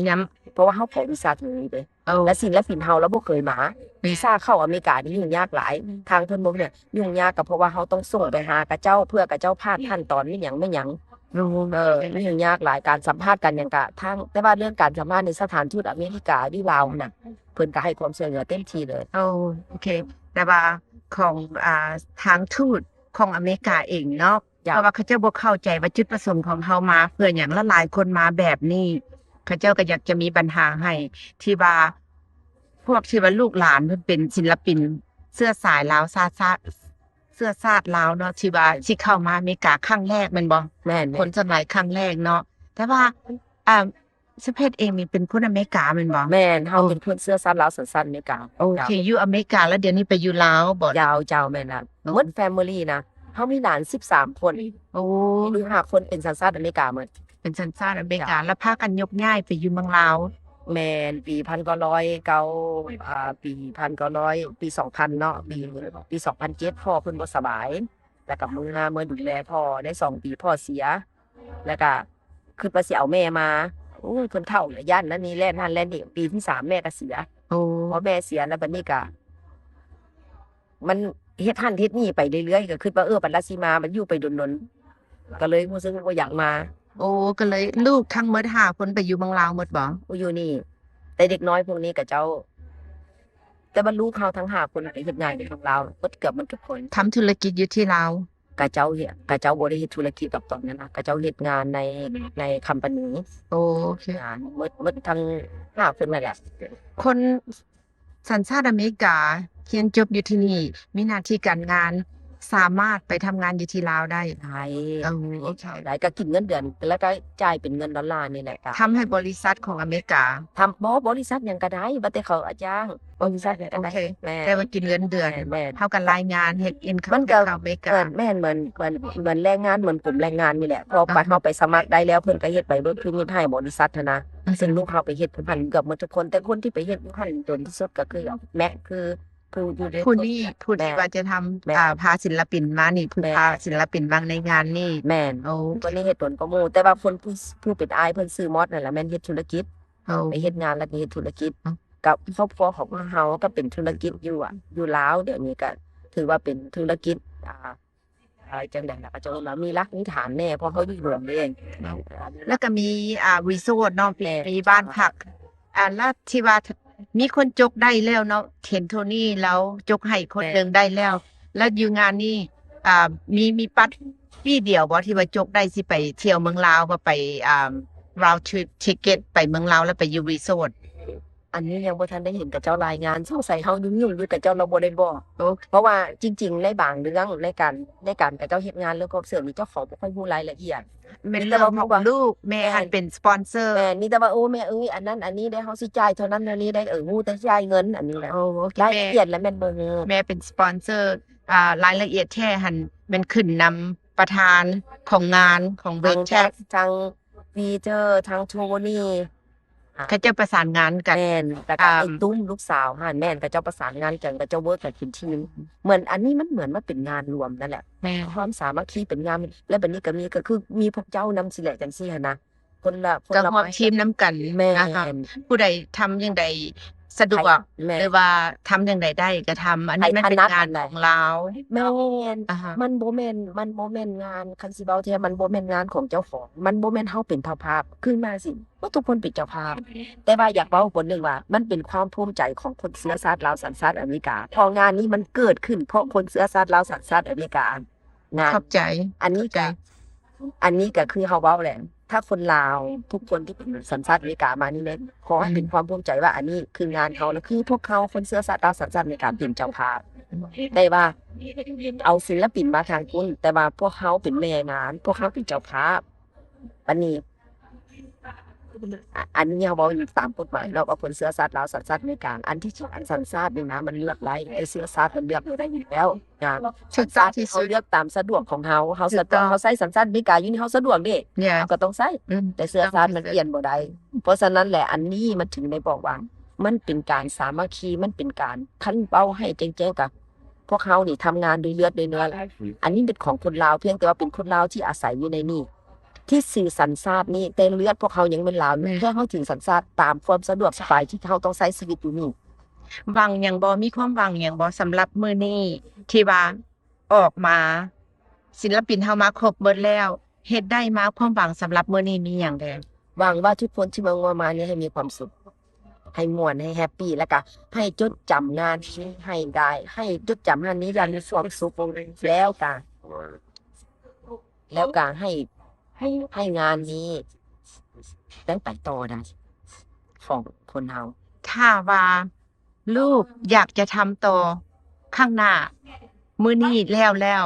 ຍາກ ເພາະວ່າເຮົາຂໍວີຊາໂຕນີ້ເດ້ ແລະສິນລະປິນເຮົາລະບໍ່ເຄີຍມາ. ວີຊາເຂົ້າອາເມລິການີ້ຫຍຸ້ງຍາກຫຼາຍ ທາງເພິ່ນບໍ່ແມ່ນຫຍຸ້ງຍາກ ກໍເພາະວ່າເຮົາຕ້ອງສົ່ງໄປຫາຂະເຈົ້າ ເພື່ອຂະເຈົ້າຜ່ານຂັ້ນຕອນອີ່ຫຍັງແມ່ນຫຍັງ. ເອີ ຫຍຸ້ງຍາກຫຼາຍ ການສຳພາດກັນຫຍັງກະທາງ ແຕ່ວ່າເລື່ອງການສຳພາດໃນສະຖານທູດອາເມລິກາຢູ່ລາວຫັ້ນນະ ເພິ່ນກໍໃຫ້ຄວາມຊ່ວຍເຫຼືອເຕັມທີ່ເລີຍ. ໂອ້ ໂອເຄ ແຕ່ວ່າຂອງ ອ່າ ທາງທູດຂອງອາເມລິກາເອງເນາະ ເຈົ້າ ເພາະວ່າເຂົາເຈົ້າບໍ່ເຂົ້າໃຈວ່າຈຸດປະສົງຂອງເຮົາມາເພື່ອຫຍັງ ແລະຫຼາຍຄົນມາແບບນີ້ ເຂົາເຈົ້າກໍຢາກຈະມີບັນຫາໃຫ້ ທີ່ວ່າພວກທີ່ວ່າລູກຫຼານເພິ່ນເປັນສິນລະປິນເຊື້ອສາຍລາວ ຊາດ ຊາດ ເຊື້ອຊາດລາວເນາະ ທີ່ວ່າຊິເຂົ້າມາອາເມລິກາຄັ້ງແລກແມ່ນບໍ່? ແມ່ນໆ ຄົນສ່ວນຫຼາຍຄັ້ງແລກເນາະ ແຕ່ວ່າ ອ່າ ສະເພັດເອງນີ້ເປັນຄົນອາເມລິກາແມ່ນບໍ່? ແມ່ນ ເຮົາເປັນຄົນເຊື້ອຊາດລາວ ສັນຊາດອາເມລິກາ. ໂອເຄ ເຈົ້າ ຢູ່ອາເມລິກາ ແລ້ວດຽວນີ້ໄປຢູ່ລາວບໍ່? ເຈົ້າ ເຈົ້າ ແມ່ນລະ ໝົດແຟມິລີນະ ເຮົາມີຫຼານສິບສາມຄົນ. ໂອ້ ລູກຫ້າຄົນເປັນສັນຊາດອາເມລິກາໝົດ. ເປັນສັນຊາດອາເມລິກາ ເຈົ້າ ແລ້ວພາກັນຍົກຍ້າຍໄປຢູ່ເມືອງລາວ? ແມ່ນ ປີພັນເກົ້າຮ້ອຍເກົ້າ ອ່າ ປີພັນເກົ້າຮ້ອຍ ປີສອງພັນເນາະ ປີ ປີສອງພັນເຈັດ ພໍ່ເພິ່ນບໍ່ສະບາຍ ແລ້ວກໍເມືອ ເມືອດູແລພໍ່ໄດ້ສອງປີ ພໍ່ເສຍ ແລ້ວກະຄິດວ່າຊິເອົາແມ່ມາ ໂອ້ຍ ເພິ່ນເຖົ້າແລ້ວ ຢ້ານນັ້ນນີ້ແລ່ນຫັ້ນແລ່ນນີ້ ປີທີສາມແມ່ກະເສຍ. ໂອ້ ພໍແມ່ເສຍແລ້ວ ບັດນີ້ກະ ມັນເຮັດຫັ້ນເຮັດນີ້ໄປເລື້ອຍໆ ກະຄິດວ່າ ເອີ ບັດລາຊິມາ ມັນຢູ່ໄປດົນໆ ກະເລີຍຮູ້ສຶກວ່າບໍ່ຢາກມາ. ໂອ້ ກະເລີຍ ລູກທັງໝົດຫ້າຄົນໄປຢູ່ເມືອງລາວໝົດບໍ່? ໂອ້ ຢູ່ນີ້ ແຕ່ເດັກນ້ອຍພວກນີ້ກະເຈົ້າ ແຕ່ວ່າລູກເຮົາທັງຫ້າຄົນໄປເຮັດງານຢູ່ເມືອງລາວໝົດ ເກືອບໝົດທຸກຄົນ. ທຳທຸລະກິດຢູ່ທີ່ລາວ? ຂະເຈົ້າເຮັດ ຂະເຈົ້າບໍ່ໄດ້ເຮັດທຸລະກິດດອກຕອນນັ້ນນະ ຂະເຈົ້າເຮັດງານໃນ ໃນຄຳປານີ. ໂອເຄ ງານໝົດ ໝົດທັງຫ້າຄົນນັ້ນແຫຼະ. ຄົນສັນຊາດອາເມລິກາຮຽນຈົບຢູ່ທີ່ນີ້ ມີໜ້າທີ່ການງານ ສາມາດໄປທຳງານຢູ່ທີ່ລາວໄດ້? ໄດ້. ເອີ ໂອເຄ ໄດ້ ກໍກິນເງິນເດືອນ ແລ້ວກໍຈ່າຍເປັນເງິນດອນລານີ້ແຫຼະ. ທຳໃຫ້ບໍລິສັດຂອງອາເມລິກາ? ທຳ ບໍ່ ບໍລິສັດຫຍັງກໍໄດ້ ວ່າແຕ່ເຂົາຈ້າງ. ບໍລິສັດຫຍັງກໍໄດ້. ໂອເຄ ແມ່ນ ແຕ່ວ່າກິນເງິນເດືອນ. ແມ່ນ ເຮົາກໍລາຍງານເຮັດອິນຄັມ ມັນກໍເຂົ້າອາເມລິກາ. ເອີ ແມ່ນ ເໝືອນ ເໝືອນ ເໝືອນແຮງງານ ເໝືອນກົມແຮງງານນີ້ແຫຼະ. ພໍໄປ ເຮົາໄປສະໝັກໄດ້ແລ້ວ ເພິ່ນກໍເຮັດໃບເບີກເພມິດໃຫ້ບໍລິສັດຫັ້ນນະ. ອືມ ເຊິ່ງລູກເຮົາໄປເຮັດຢູ່ຫັ້ນເກືອບໝົດທຸກຄົນ ແຕ່ຄົນທີ່ໄປເຮັດຢູ່ຫັ້ນດົນທີ່ສຸດກໍຄືແມັກ ຄືຜູ້ຢູ່ໃນ ຜູ້ນີ້ ຜູ້ທີ່ ແມ່ນ ວ່າຈະທຳ ແມ່ນ ອ່າ ພາສິນລະປິນມານີ້ ຜູ້ ແມ່ນ ພາສິນລະປິນມາໃນງານນີ້. ແມ່ນ. ໂອ້ ຄົນນີ້ເຮັດດົນກວ່າໝູ່ ແຕ່ວ່າຄົນຜູ້ ຜູ້ເປັນອ້າຍເພິ່ນຊື່ມອດນັ້ນແຫຼະ ແມ່ນເຮັດທຸລະກິດ. ໂອ້ ໄປເຮັດງານແລ້ວກໍເຮັດທຸລະກິດ. ອືມ ກັບຄອບຄົວຂອງພວກເຮົາກໍເປັນທຸລະກິດຢູ່ ອະ ຢູ່ລາວ ດຽວນີ້ກໍຖືວ່າເປັນທຸລະກິດ ອ່າ ອ່າ ຈັ່ງໃດລະ ເຂົາເຈົ້າເອີ້ນວ່າມີຫຼັກມີຖານແດ່ ເພາະເຮົາຢູ່ເມືອງເດ້. ແລ້ວກໍມີ ອ່າ ຣີສອດເນາະ ແມ່ນ ມີບ້ານພັກ ອ່າ ແລ້ວທີ່ວ່າມີຄົນຈົກໄດ້ແລ້ວເນາະ ເຫັນໂທນີ້ລາວຈົກໃຫ້ຄົນ ແມ່ນ ໜຶ່ງໄດ້ແລ້ວ ແລ້ວຢູ່ງານນີ້ ອ່າ ມີ ມີປັດປີ້ດຽວບໍ່ ທີ່ວ່າຈົກໄດ້ ຊິໄປທ່ຽວເມືອງລາວ ວ່າໄປ ອ່າ ຣາວທຣິບທິກເກັດໄປເມືອງລາວ ແລ້ວໄປຢູ່ຣີສອດ? ອັນນີ້ຍັງບໍ່ທັນໄດ້ເຫັນຂະເຈົ້າລາຍງານ ສົງໄສເຮົາຫຍຸ້ງໆຢູ່ ຂະເຈົ້າລະບໍ່ໄດ້ບອກ. ໂອເຄ ເພາະວ່າຈິງໆ ໃນບາງເລື່ອງ ໃນການ ໃນການຂະເຈົ້າເຮັດງານເລື່ອງຄອບເສີມນີ້ ເຈົ້າຂອງບໍ່ຄ່ອຍຮູ້ລາຍລະອຽດ. ແມ່ນເລື່ອງຂອງລູກ ແມ່ຫັ້ນເປັນສະປອນເຊີ. ແມ່ນ ມີແຕ່ວ່າ ໂອ້ ແມ່ເອີຍ ອັນນັ້ນອັນນີ້ໄດ້ ເຮົາຊິຈ່າຍເທົ່ານັ້ນເທົ່ານີ້ໄດ້ ເອີ ຮູ້ແຕ່ຈ່າຍເງິນ ອັນນີ້ແຫຼະ. ໂອ້ ໂອເຄ ລາຍລະອຽດລະແມ່ນບໍ່ຮູ້. ແມ່ເປັນສະປອນເຊີ ອ່າ ລາຍລະອຽດແທ້ຫັ້ນແມ່ນຂຶ້ນນຳປະທານຂອງງານຂອງ Wage Tax ທັງ Peter ທັງ Tony ເຂົາເຈົ້າປະສານງານກັນ ແມ່ນ ແລ້ວກໍ ອ່າ ໄອ້ຕຸ້ມລູກສາວຫັ້ນ ແມ່ນ ເຂົາເຈົ້າປະສານງານກັນ ເຂົາເຈົ້າເວີກກັນເປັນທີມ ເໝືອນອັນນີ້ມັນເໝືອນມັນເປັນງານລວມນັ້ນແຫຼະ ແມ່ນ ຄວາມສາມັກຄີເປັນງານ ແລ້ວບັດນີ້ກໍມີ ກໍຄືມີພວກເຈົ້ານຳຊີ້ແຫຼະ ຈັ່ງຊີ້ຫັ້ນນະ ຄົນລະ ຄົນລະ ກໍຮ່ວມທີມນຳກັນ ແມ່ນ ນະຄະ ຜູ້ໃດທຳຢ່າງໃດສະດວກ ແມ່ນ ຫຼືວ່າທຳຢ່າງໃດໄດ້ກໍທຳ ອັນນີ້ມັນເປັນງານຂອງລາວ ແມ່ນ ອ່າຮະ ມັນບໍ່ແມ່ນ ມັນບໍ່ແມ່ນງານ ຄັນຊິເວົ້າແທ້ ມັນບໍ່ແມ່ນງານຂອງເຈົ້າຂອງ ມັນບໍ່ແມ່ນເຮົາເປັນເຈົ້າພາບ ຄືມາຊິ ວ່າທຸກຄົນເປັນເຈົ້າພາບ ແຕ່ວ່າຢາກເວົ້າບົດໜຶ່ງວ່າ ມັນເປັນຄວາມພູມໃຈຂອງຄົນເຊື້ອຊາດລາວສັນຊາດອາເມລິກາ ເພາະງານນີ້ມັນເກີດຂຶ້ນເພາະຄົນເຊື້ອຊາດລາວສັນຊາດອາເມລິກາ ງານ ຂອບໃຈ ອັນນີ້ກໍ ອັນນີ້ກໍຄືເຮົາເວົ້າແຫຼະ ຖ້າຄົນລາວທຸກຄົນທີ່ເປັນສັນຊາດອາເມລິກາມານີ້ແມ່ນ ຂໍໃຫ້ເປັນຄວາມພູມໃຈວ່າອັນນີ້ຄືງານເຮົາ ແລະ ຄືພວກເຮົາຄົນເຊື້ອຊາດລາວສັນຊາດອາເມລິກາເປັນເຈົ້າພາບ ແຕ່ວ່າເອົາສິນລະປິນມາທາງພຸ້ນ ແຕ່ວ່າພວກເຮົາເປັນແມ່ງານ ພວກເຮົາເປັນເຈົ້າພາບ ອັນນີ້ ອາ ອັນນີ້ເຮົາເວົ້າຢູ່ຕາມກົດໝາຍເນາະ ວ່າຄົນເຊື້ອຊາດລາວ ສັນຊາດອາເມລິກາ ອັນທີ່ຈິງອັນສັນຊາດນີ້ນະ ມັນເລືອກໄດ້ ແຕ່ເຊື້ອຊາດມັນເລືອກບໍ່ໄດ້ຢູ່ແລ້ວ ນະ ຖືກຕ້ອງທີ່ສຸດ ເຮົາເລືອກຕາມສະດວກຂອງເຮົາ ເຮົາສະດວກ ເຮົາໃຊ້ສັນຊາດອາເມລິກາຢູ່ນີ້ ເຮົາສະດວກເດ້ ເຮົາກໍຕ້ອງໃຊ້ ແຕ່ເຊື້ອຊາດມັນປ່ຽນບໍ່ໄດ້ ເພາະສະນັ້ນແຫຼະ ອັນນີ້ມັນຈຶ່ງໄດ້ບອກວ່າ ມັນເປັນການສາມັກຄີ ມັນເປັນການ ຄັນເວົ້າໃຫ້ແຈ້ງໆ ກໍ ພວກເຮົານີ້ທຳງານດ້ວຍເລືອດດ້ວຍເນື້ອ ອັນນີ້ເປັນຂອງຄົນລາວ ພຽງແຕ່ວ່າເປັນຄົນລາວທີ່ອາໄສຢູ່ໃນນີ້ ທີ່ຊື່ສັນຊາດນີ້ ແຕ່ເລືອດພວກເຮົາຍັງແມ່ນລາວຢູ່ ແຄ່ເຮົາຖືສັນຊາດຕາມຄວາມສະດວກສະບາຍທີ່ເຮົາຕ້ອງໃຊ້ຊີວິດຢູ່ນີ້. ຫວັງຫຍັງບໍ່? ມີຄວາມຫວັງຫຍັງບໍ່? ສຳລັບມື້ນີ້ທີ່ວ່າອອກມາ ສິນລະປິນເຮົາມາຄົບເບິດແລ້ວ ເຮັດໄດ້ມາ ຄວາມຫວັງສຳລັບມື້ນີ້ມີຫຍັງແດ່? ຫວັງວ່າທຸກຄົນທີ່ມາຮ່ວມງານນີ້ໃຫ້ມີຄວາມສຸກ ໃຫ້ມ່ວນ ໃຫ້ແຮບປີ ແລ້ວກະໃຫ້ຈົດຈຳງານນີ້ໃຫ້ໄດ້ ໃຫ້ຈົດຈຳງານນີ້ຢ່າງມີຄວາມສຸກ ແລ້ວກະ ແລ້ວກະໃຫ້ ໃຫ້ງານນີ້ໄດ້ໄປຕໍ່ໄດ້ ຂອງຄົນເຮົາ. ຖ້າວ່າລູກຢາກຈະທຳຕໍ່ຂ້າງໜ້າ ມື້ນີ້ແລ້ວແລ້ວ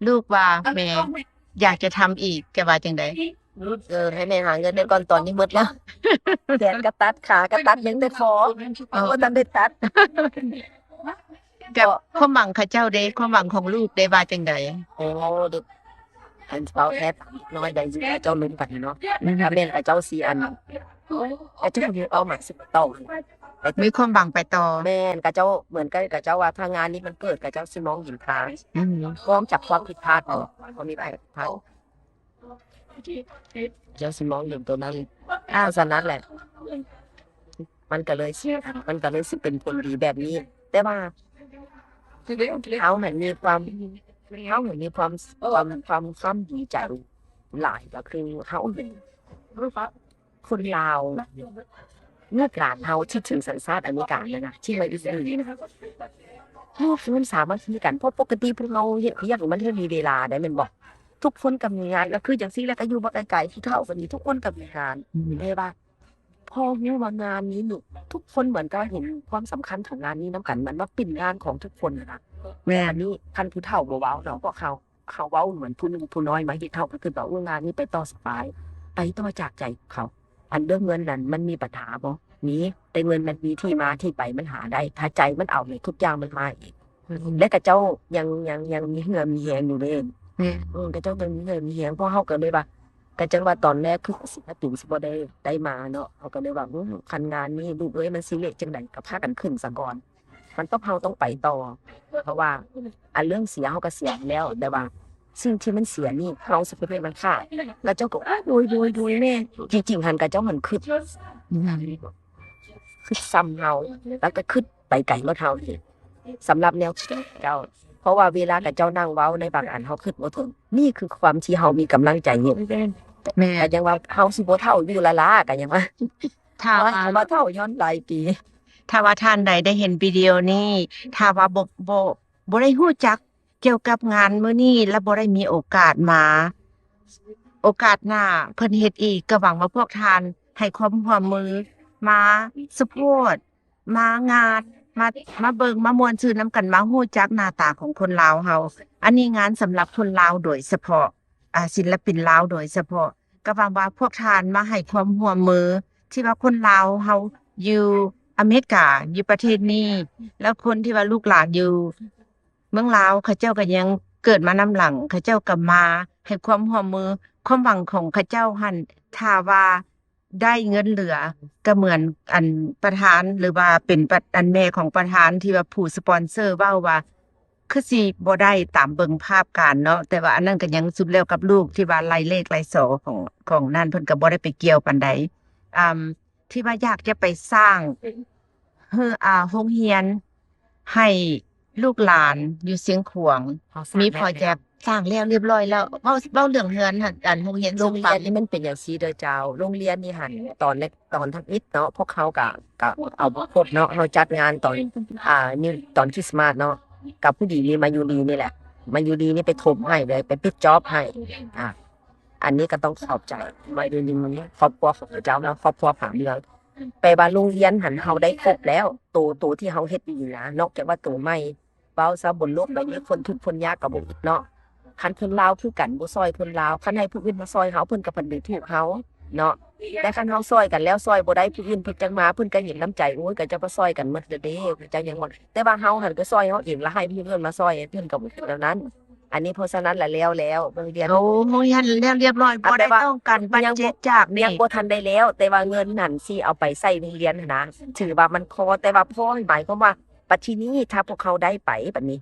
ລູກວ່າ ແມ່ຢາກຈະທຳອີກ ຈະວ່າຈັ່ງໃດ? ເອີ ໃຫ້ແມ່ຫາເງິນໄດ້ກ່ອນ ຕອນນີ້ໝົດແລ້ວ ແຂນກະຕັດ ຂາກະຕັດ ຍັງແຕ່ຄໍ ເອີ ຍັງບໍ່ທັນໄດ້ຕັດ. ກັບຄວາມຫວັງເຂົາເຈົ້າເດ ຄວາມຫວັງຂອງລູກເດ ວ່າຈັ່ງໃດ? ໂອ້ ເດັກ ອັນເວົ້າແທ້ ເດັກນ້ອຍໄດ້ຢູ່ ເຂົາເຈົ້າລົງໄປເນາະ ຖ້າແມ່ນເຂົາເຈົ້າຊິ ອັນ ເຂົາເຈົ້າມີເປົ້າໝາຍຊິໄປຕໍ່ ມີຄວາມຫວັງໄປຕໍ່ ແມ່ນ ເຂົາເຈົ້າ ເໝືອນກັບເຂົາເຈົ້າວ່າ ຖ້າງານນີ້ມັນເກີດ ເຂົາເຈົ້າຊິມອງເຫັນທາງ ອືມ ມອງຈາກຄວາມຜິດພາດເນາະ ເຂົາມີຄວາມຜິດພາດ ເຈົ້າຊິມອງເຫັນໂຕນັ້ນ ອ່າ ເພາະສະນັ້ນແຫຼະ ມັນກໍເລີຍ ມັນກໍເລີຍຊິເປັນຜົນດີແບບນີ້ ແຕ່ວ່າເຮົາຫັ້ນມີຄວາມ ເຮົາຫັ້ນມີຄວາມ ຄວາມ ຄວາມ ຄວາມດີໃຈຫຼາຍ ກໍຄືເຮົາເຫັນຄົນລາວ ລູກຫຼານເຮົາທີ່ຖືສັນຊາດອາເມລິການັ້ນນະ ທີ່ມາຢູ່ນີ້ນະ ມີຄວາມສາມັກຄີກັນ ເພາະປົກກະຕິພວກເຮົາເຮັດວຽກ ມັນບໍ່ມີເວລາໃດ ແມ່ນບໍ່? ທຸກຄົນກໍມີງານ ກໍຄືຈັ່ງຊີ້ແຫຼະ ກໍຢູ່ບໍ່ໄກໆ ຜູ້ເຖົ້າກໍມີ ທຸກຄົນກໍມີງານ ອືມ ແຕ່ວ່າພໍຮູ້ວ່າງານນີ້ນີ້ ທຸກຄົນເໝືອນກັບເຫັນຄວາມສຳຄັນຂອງງານນີ້ນຳກັນ ແມ່ນວ່າເປັນງານຂອງທຸກຄົນນະ ແມ່ນ ອັນນີ້ຄັນຜູ້ເຖົ້າບໍ່ເວົ້າເນາະ ພວກເຮົາ ເຮົາເວົ້າເໝືອນຜູ້ໜຸ່ມຜູ້ນ້ອຍມາເຮັດ ເຮົາກໍຄິດວ່າ ໂອ້ ງານນີ້ໄປຕໍ່ສະບາຍ ໄປຕໍ່ຈາກໃຈຂອງເຂົາ ອັນເລື່ອງເງິນນັ້ນມັນມີບັນຫາບໍ່? ມີ ແຕ່ເງິນມັນມີທີ່ມາທີ່ໄປ ມັນຫາໄດ້ ຖ້າໃຈມັນເອົານີ້ ທຸກຢ່າງມັນມາເອງ ອືມ ແລະ ເຂົາເຈົ້າຍັງ ຍັງ ຍັງມີເຫື່ອມີແຮງຢູ່ເດ້ ແມ່ນ ເອີ ເຂົາເຈົ້າຍັງມີເຫື່ອມີແຮງ ເພາະເຮົາກໍເລີຍວ່າ ກໍຈັ່ງວ່າຕອນແລກຄືສິນລະປິນຊິບໍ່ໄດ້ ໄດ້ມາເນາະ ເຮົາກໍເລີຍວ່າ ໂອ້ ຄັນງານນີ້ ລູກເອີຍ ມັນຊິເລະຈັ່ງໃດ ກໍພາກັນຂຶ້ນສາກ່ອນ ມັນຕ້ອງ ເຮົາຕ້ອງໄປຕໍ່ ເພາະວ່າອັນເລື່ອງເສຍເຮົາກໍເສຍແລ້ວ ແຕ່ວ່າສິ່ງທີ່ມັນເສຍນີ້ເຮົາຊິໄປເຮັດມັນຂາດ ເຂົາເຈົ້າກໍ ໂອ້ຍ ໂດຍ ໂດຍ ໂດຍແມ່ ຈິງໆຫັ້ນເຂົາເຈົ້າຫັ້ນຄິດ ອືມ ຄິດສ່ຳເຮົາ ແລ້ວກໍຄິດໄປໄກກວ່າເຮົາອີກ ສຳລັບແນວຄິດເຂົາເຈົ້າ ເພາະວ່າເວລາເຂົາເຈົ້ານັ່ງເວົ້າໃນບາງອັນເຮົາຄິດບໍ່ເຖິງ ນີ້ຄືຄວາມທີ່ເຮົາມີກຳລັງໃຈຢູ່ ແມ່ນ ກໍຍັງວ່າເຮົາຊິບໍ່ເຖົ້າຢູ່ລະລາ ກໍຍັງວ່າ ຖ້າວ່າ ວ່າເຮົາບໍ່ເຖົ້າຍ້ອນຫຼາຍປີ ຖ້າວ່າທ່ານໃດໄດ້ເຫັນວິດີໂອນີ້ ຖ້າວ່າບໍ່ ບໍ່ ບໍ່ໄດ້ຮູ້ຈັກກ່ຽວກັບງານມື້ນີ້ ແລະ ບໍ່ໄດ້ມີໂອກາດມາ ໂອກາດໜ້າເພິ່ນເຮັດອີກ ກໍຫວັງວ່າພວກທ່ານໃຫ້ຄວາມຮ່ວມມື ມາສະພອດ ມາງານ ມາ ມາເບິ່ງ ມາມ່ວນຊື່ນນຳກັນ ມາຮູ້ຈັກໜ້າຕາຂອງຄົນລາວເຮົາ ອັນນີ້ງານສຳລັບຄົນລາວໂດຍສະເພາະ ອ່າ ສິນລະປິນລາວໂດຍສະເພາະ ກໍຫວັງວ່າພວກທ່ານມາໃຫ້ຄວາມຮ່ວມມື ທີ່ວ່າຄົນລາວເຮົາຢູ່ອາເມລິກາ ຢູ່ປະເທດນີ້ ແລ້ວຄົນທີ່ວ່າລູກຫຼານຢູ່ເມືອງລາວ ເຂົາເຈົ້າກໍຍັງເກີດມານຳຫຼັງ ເຂົາເຈົ້າກໍມາໃຫ້ຄວາມຮ່ວມມື ຄວາມຫວັງຂອງເຂົາເຈົ້າຫັ້ນ ຖ້າວ່າ ໄດ້ເງິນເຫຼືອ ກໍເໝືອນອັນປະທານ ຫຼືວ່າເປັນປະ ອັນແມ່ຂອງປະທານທີ່ວ່າຜູ້ສະປອນເຊີເວົ້າວ່າ ຄືຊິບໍ່ໄດ້ຕາມເບິ່ງພາບການເນາະ ແຕ່ວ່າອັນນັ້ນກໍຍັງສຸດແລ້ວກັບລູກ ທີ່ວ່າໄລ່ເລກໄລ່ສໍຂອງ ຂອງນັ້ນ ເພິ່ນກໍບໍ່ໄດ້ໄປກ່ຽວປານໃດ. ອ່າ ທີ່ວ່າຢາກຈະໄປສ້າງ ເຮືອ ອ່າ ໂຮງຮຽນໃຫ້ລູກຫຼານຢູ່ຊຽງຂວາງ ເຮົາສ້າງ ມີໂປຣເຈັກ ແລ້ວ ສ້າງແລ້ວລຽບຮ້ອຍແລ້ວ. ເວົ້າ ເວົ້າເລື່ອງເຮືອນຫັ້ນ ອັນໂຮງຮຽນ ໂຮງຮຽນນີ້ມັນເປັນຈັ່ງຊີ້ເດີເຈົ້າ. ໂຮງຮຽນນີ້ຫັ້ນ ຕອນແລກ ຕອນທຳອິດເນາະ ພວກເຮົາກະ ກະເອົາບໍ່ຄົບເນາະ. ເຮົາຈັດງານຕອນ ອ່າ ນີ້ ຕອນຄຣິສມາສເນາະ ກະພໍດີມີມາຢູລີນີ້ແຫຼະ ມາຢູລີນີ້ໄປຖົມໃຫ້ເລີຍ ໄປປິດຈອບໃຫ້. ອ່າ ອັນນີ້ກໍຕ້ອງຂອບໃຈມາຢູລີ ຄອບຄົວຂອງເຂົາເຈົ້າເນາະ ຄອບຄົວຜາເມືອງ. ແປວ່າໂຮງຮຽນຫັ້ນເຮົາໄດ້ຄົບແລ້ວ ໂຕ ໂຕທີ່ເຮົາເຮັດຢູ່ນີ້ນະ ນອກຈາກວ່າໂຕໃໝ່ ເວົ້າຊະ ບົນໂລກໃບນີ້ຄົນທຸກຄົນຍາກກໍບໍ່ມີເນາະ. ຄັນຄົນລາວຄືກັນບໍ່ຊ່ອຍຄົນລາວ ຄັນໃຫ້ຜູ້ອື່ນມາຊ່ອຍເຮົາ ເພິ່ນກໍພັນດູຖູກເຮົາເນາະ. ແຕ່ຄັນເຮົາຊ່ອຍກັນແລ້ວ ຊ່ອຍບໍ່ໄດ້ ຜູ້ອື່ນເພິ່ນຈັ່ງມາ ເພິ່ນກໍເຫັນນ້ຳໃຈ ໂອ້ຍ ເຂົາເຈົ້າກໍຊ່ອຍກັນໝົດແລ້ວເດ້ ເຂົາເຈົ້າຍັງບໍ່. ແຕ່ວ່າເຮົາຫັ້ນກໍຊ່ອຍເຮົາເອງ ລະໃຫ້ຜູ້ອື່ນມາຊ່ອຍ ເພິ່ນກໍບໍ່ເປັນແນວນັ້ນ. ອັນນີ້ ເພາະສະນັ້ນລະແລ້ວແລ້ວ ໂຮງຮຽນ ໂອ້ ໂຮງຮຽນແລ້ວລຽບຮ້ອຍ ບໍ່ໄດ້ຕ້ອງການບັດເຈັດຈາກນີ້ ຍັງບໍ່ທັນໄດ້ແລ້ວ ແຕ່ວ່າເງິນນັ້ນຊິເອົາໄປໃຊ້ໂຮງຮຽນຫັ້ນນະ ຖືວ່າມັນພໍ ແຕ່ວ່າພໍໃຫ້ໝາຍຄວາມວ່າ ບັດທີນີ້ຖ້າພວກເຮົາໄດ້ໄປ ບັດນີ້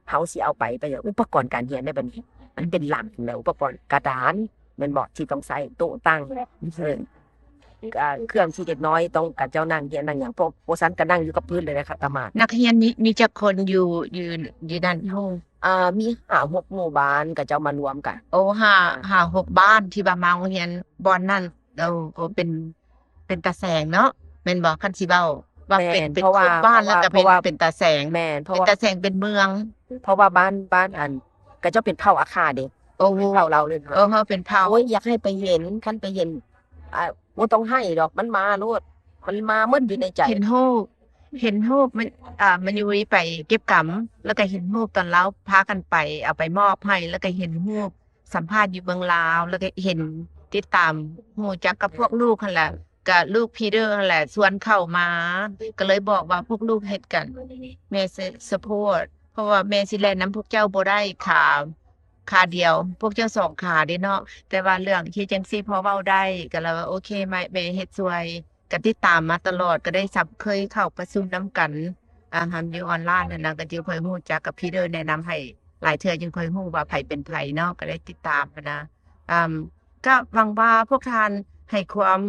ເຮົາຊິເອົາໄປ ໄປອຸປະກອນການຮຽນໄດ້ບັດນີ້ ມັນເປັນຫຼັງແລ້ວ ອຸປະກອນກະດານແມ່ນບໍ່ ທີ່ຕ້ອງໃຊ້ ໂຕະຕັ່ງ ເອີ ອ່າ ເຄື່ອງທີ່ເດັກນ້ອຍຕ້ອງການ ເຈົ້ານັ່ງຮຽນນັ່ງຫຍັງ ເພາະບໍ່ຊັ້ນກໍນັ່ງຢູ່ກັບພື້ນເລີຍນະ ຂັດຕະໝາດ. ນັກຮຽນມີ ມີຈັກຄົນຢູ່ ຢູ່ ຢູ່ນັ້ນ? ອ່າ ມີຫ້າຫົກໝູ່ບ້ານ ເຂົາເຈົ້າມາລວມກັນ. ໂອ້ ຫ້າ ອ່າ ຫ້າຫົກບ້ານທີ່ວ່າມາໂຮງຮຽນບ່ອນນັ້ນ. ໂອ້ ໂອ້ ເປັນ ເປັນຕາແສງເນາະ ແມ່ນບໍ່? ຄັນຊິເວົ້າວ່າເປັນ ແມ່ນ ເປັນ ເພາະວ່າ ໂຄງບ້ານ ເພາະວ່າ ແລ້ວກໍເປັນ ເພາະວ່າ ເປັນຕາແສງ ແມ່ນ ເພາະ ເປັນ ວ່າ ຕາແສງເປັນເມືອງ. ເພາະວ່າບ້ານ ບ້ານອັນ ເຂົາເຈົ້າເປັນເຜົ່າອາຄາເດ້. ໂອ້ ເຜົ່າລາວເລີຍ. ເອີ ເຮົາເປັນເຜົ່າ ໂອ້ຍ ຢາກໃຫ້ໄປເຫັນ ຄັນໄປເຫັນ ອ່າ ບໍ່ຕ້ອງໃຫ້ດອກ ມັນມາໂລດ ມັນມາໝົດຢູ່ໃນໃຈ. ເຫັນຮູບ ເຫັນຮູບມັນ ອ່າ ມາຍຸຣີໄປເກັບກຳ ແລ້ວກໍເຫັນຮູບຕອນລາວພາກັນໄປ ເອົາໄປມອບໃຫ້ ແລ້ວກໍເຫັນຮູບສຳພາດຢູ່ເມືອງລາວ ແລ້ວກໍເຫັນ ຕິດຕາມ ຮູ້ຈັກກັບພວກລູກຫັ້ນແຫຼະ ກໍລູກພີເດີຫັ້ນແຫຼະຊວນເຂົ້າມາ ກໍເລີຍບອກວ່າພວກລູກເຮັດກັນ ແມ່ຊິຊັບພອດ ເພາະວ່າແມ່ຊິແລ່ນນຳພວກເຈົ້າບໍ່ໄດ້ ຂາ ຂາດຽວ ພວກເຈົ້າສອງຂາເດ້ເນາະ ແຕ່ວ່າເລື່ອງເຮັດຈັ່ງຊີ້ພໍເວົ້າໄດ້ ກໍເລີຍວ່າໂອເຄ ແມ່ ແມ່ເຮັດຊ່ວຍ ກໍຕິດຕາມມາຕະຫຼອດ ກໍໄດ້ສັບ ເຄີຍເຂົ້າປະຊຸມນຳກັນ ອ່າ ຫຳຢູ່ອອນລາຍຫັ້ນນະ ກໍຈຶ່ງຄ່ອຍຮູ້ຈັກກັບພີເດີ ແນະນຳໃຫ້ຫຼາຍເທື່ອ ຈຶ່ງຄ່ອຍຮູ້ວ່າໃຜເປັນໃຜເນາະ ກໍໄດ້ຕິດຕາມຫັ້ນນະ. ອ່າ ກໍຫວັງວ່າພວກທ່ານໃຫ້ຄວາມ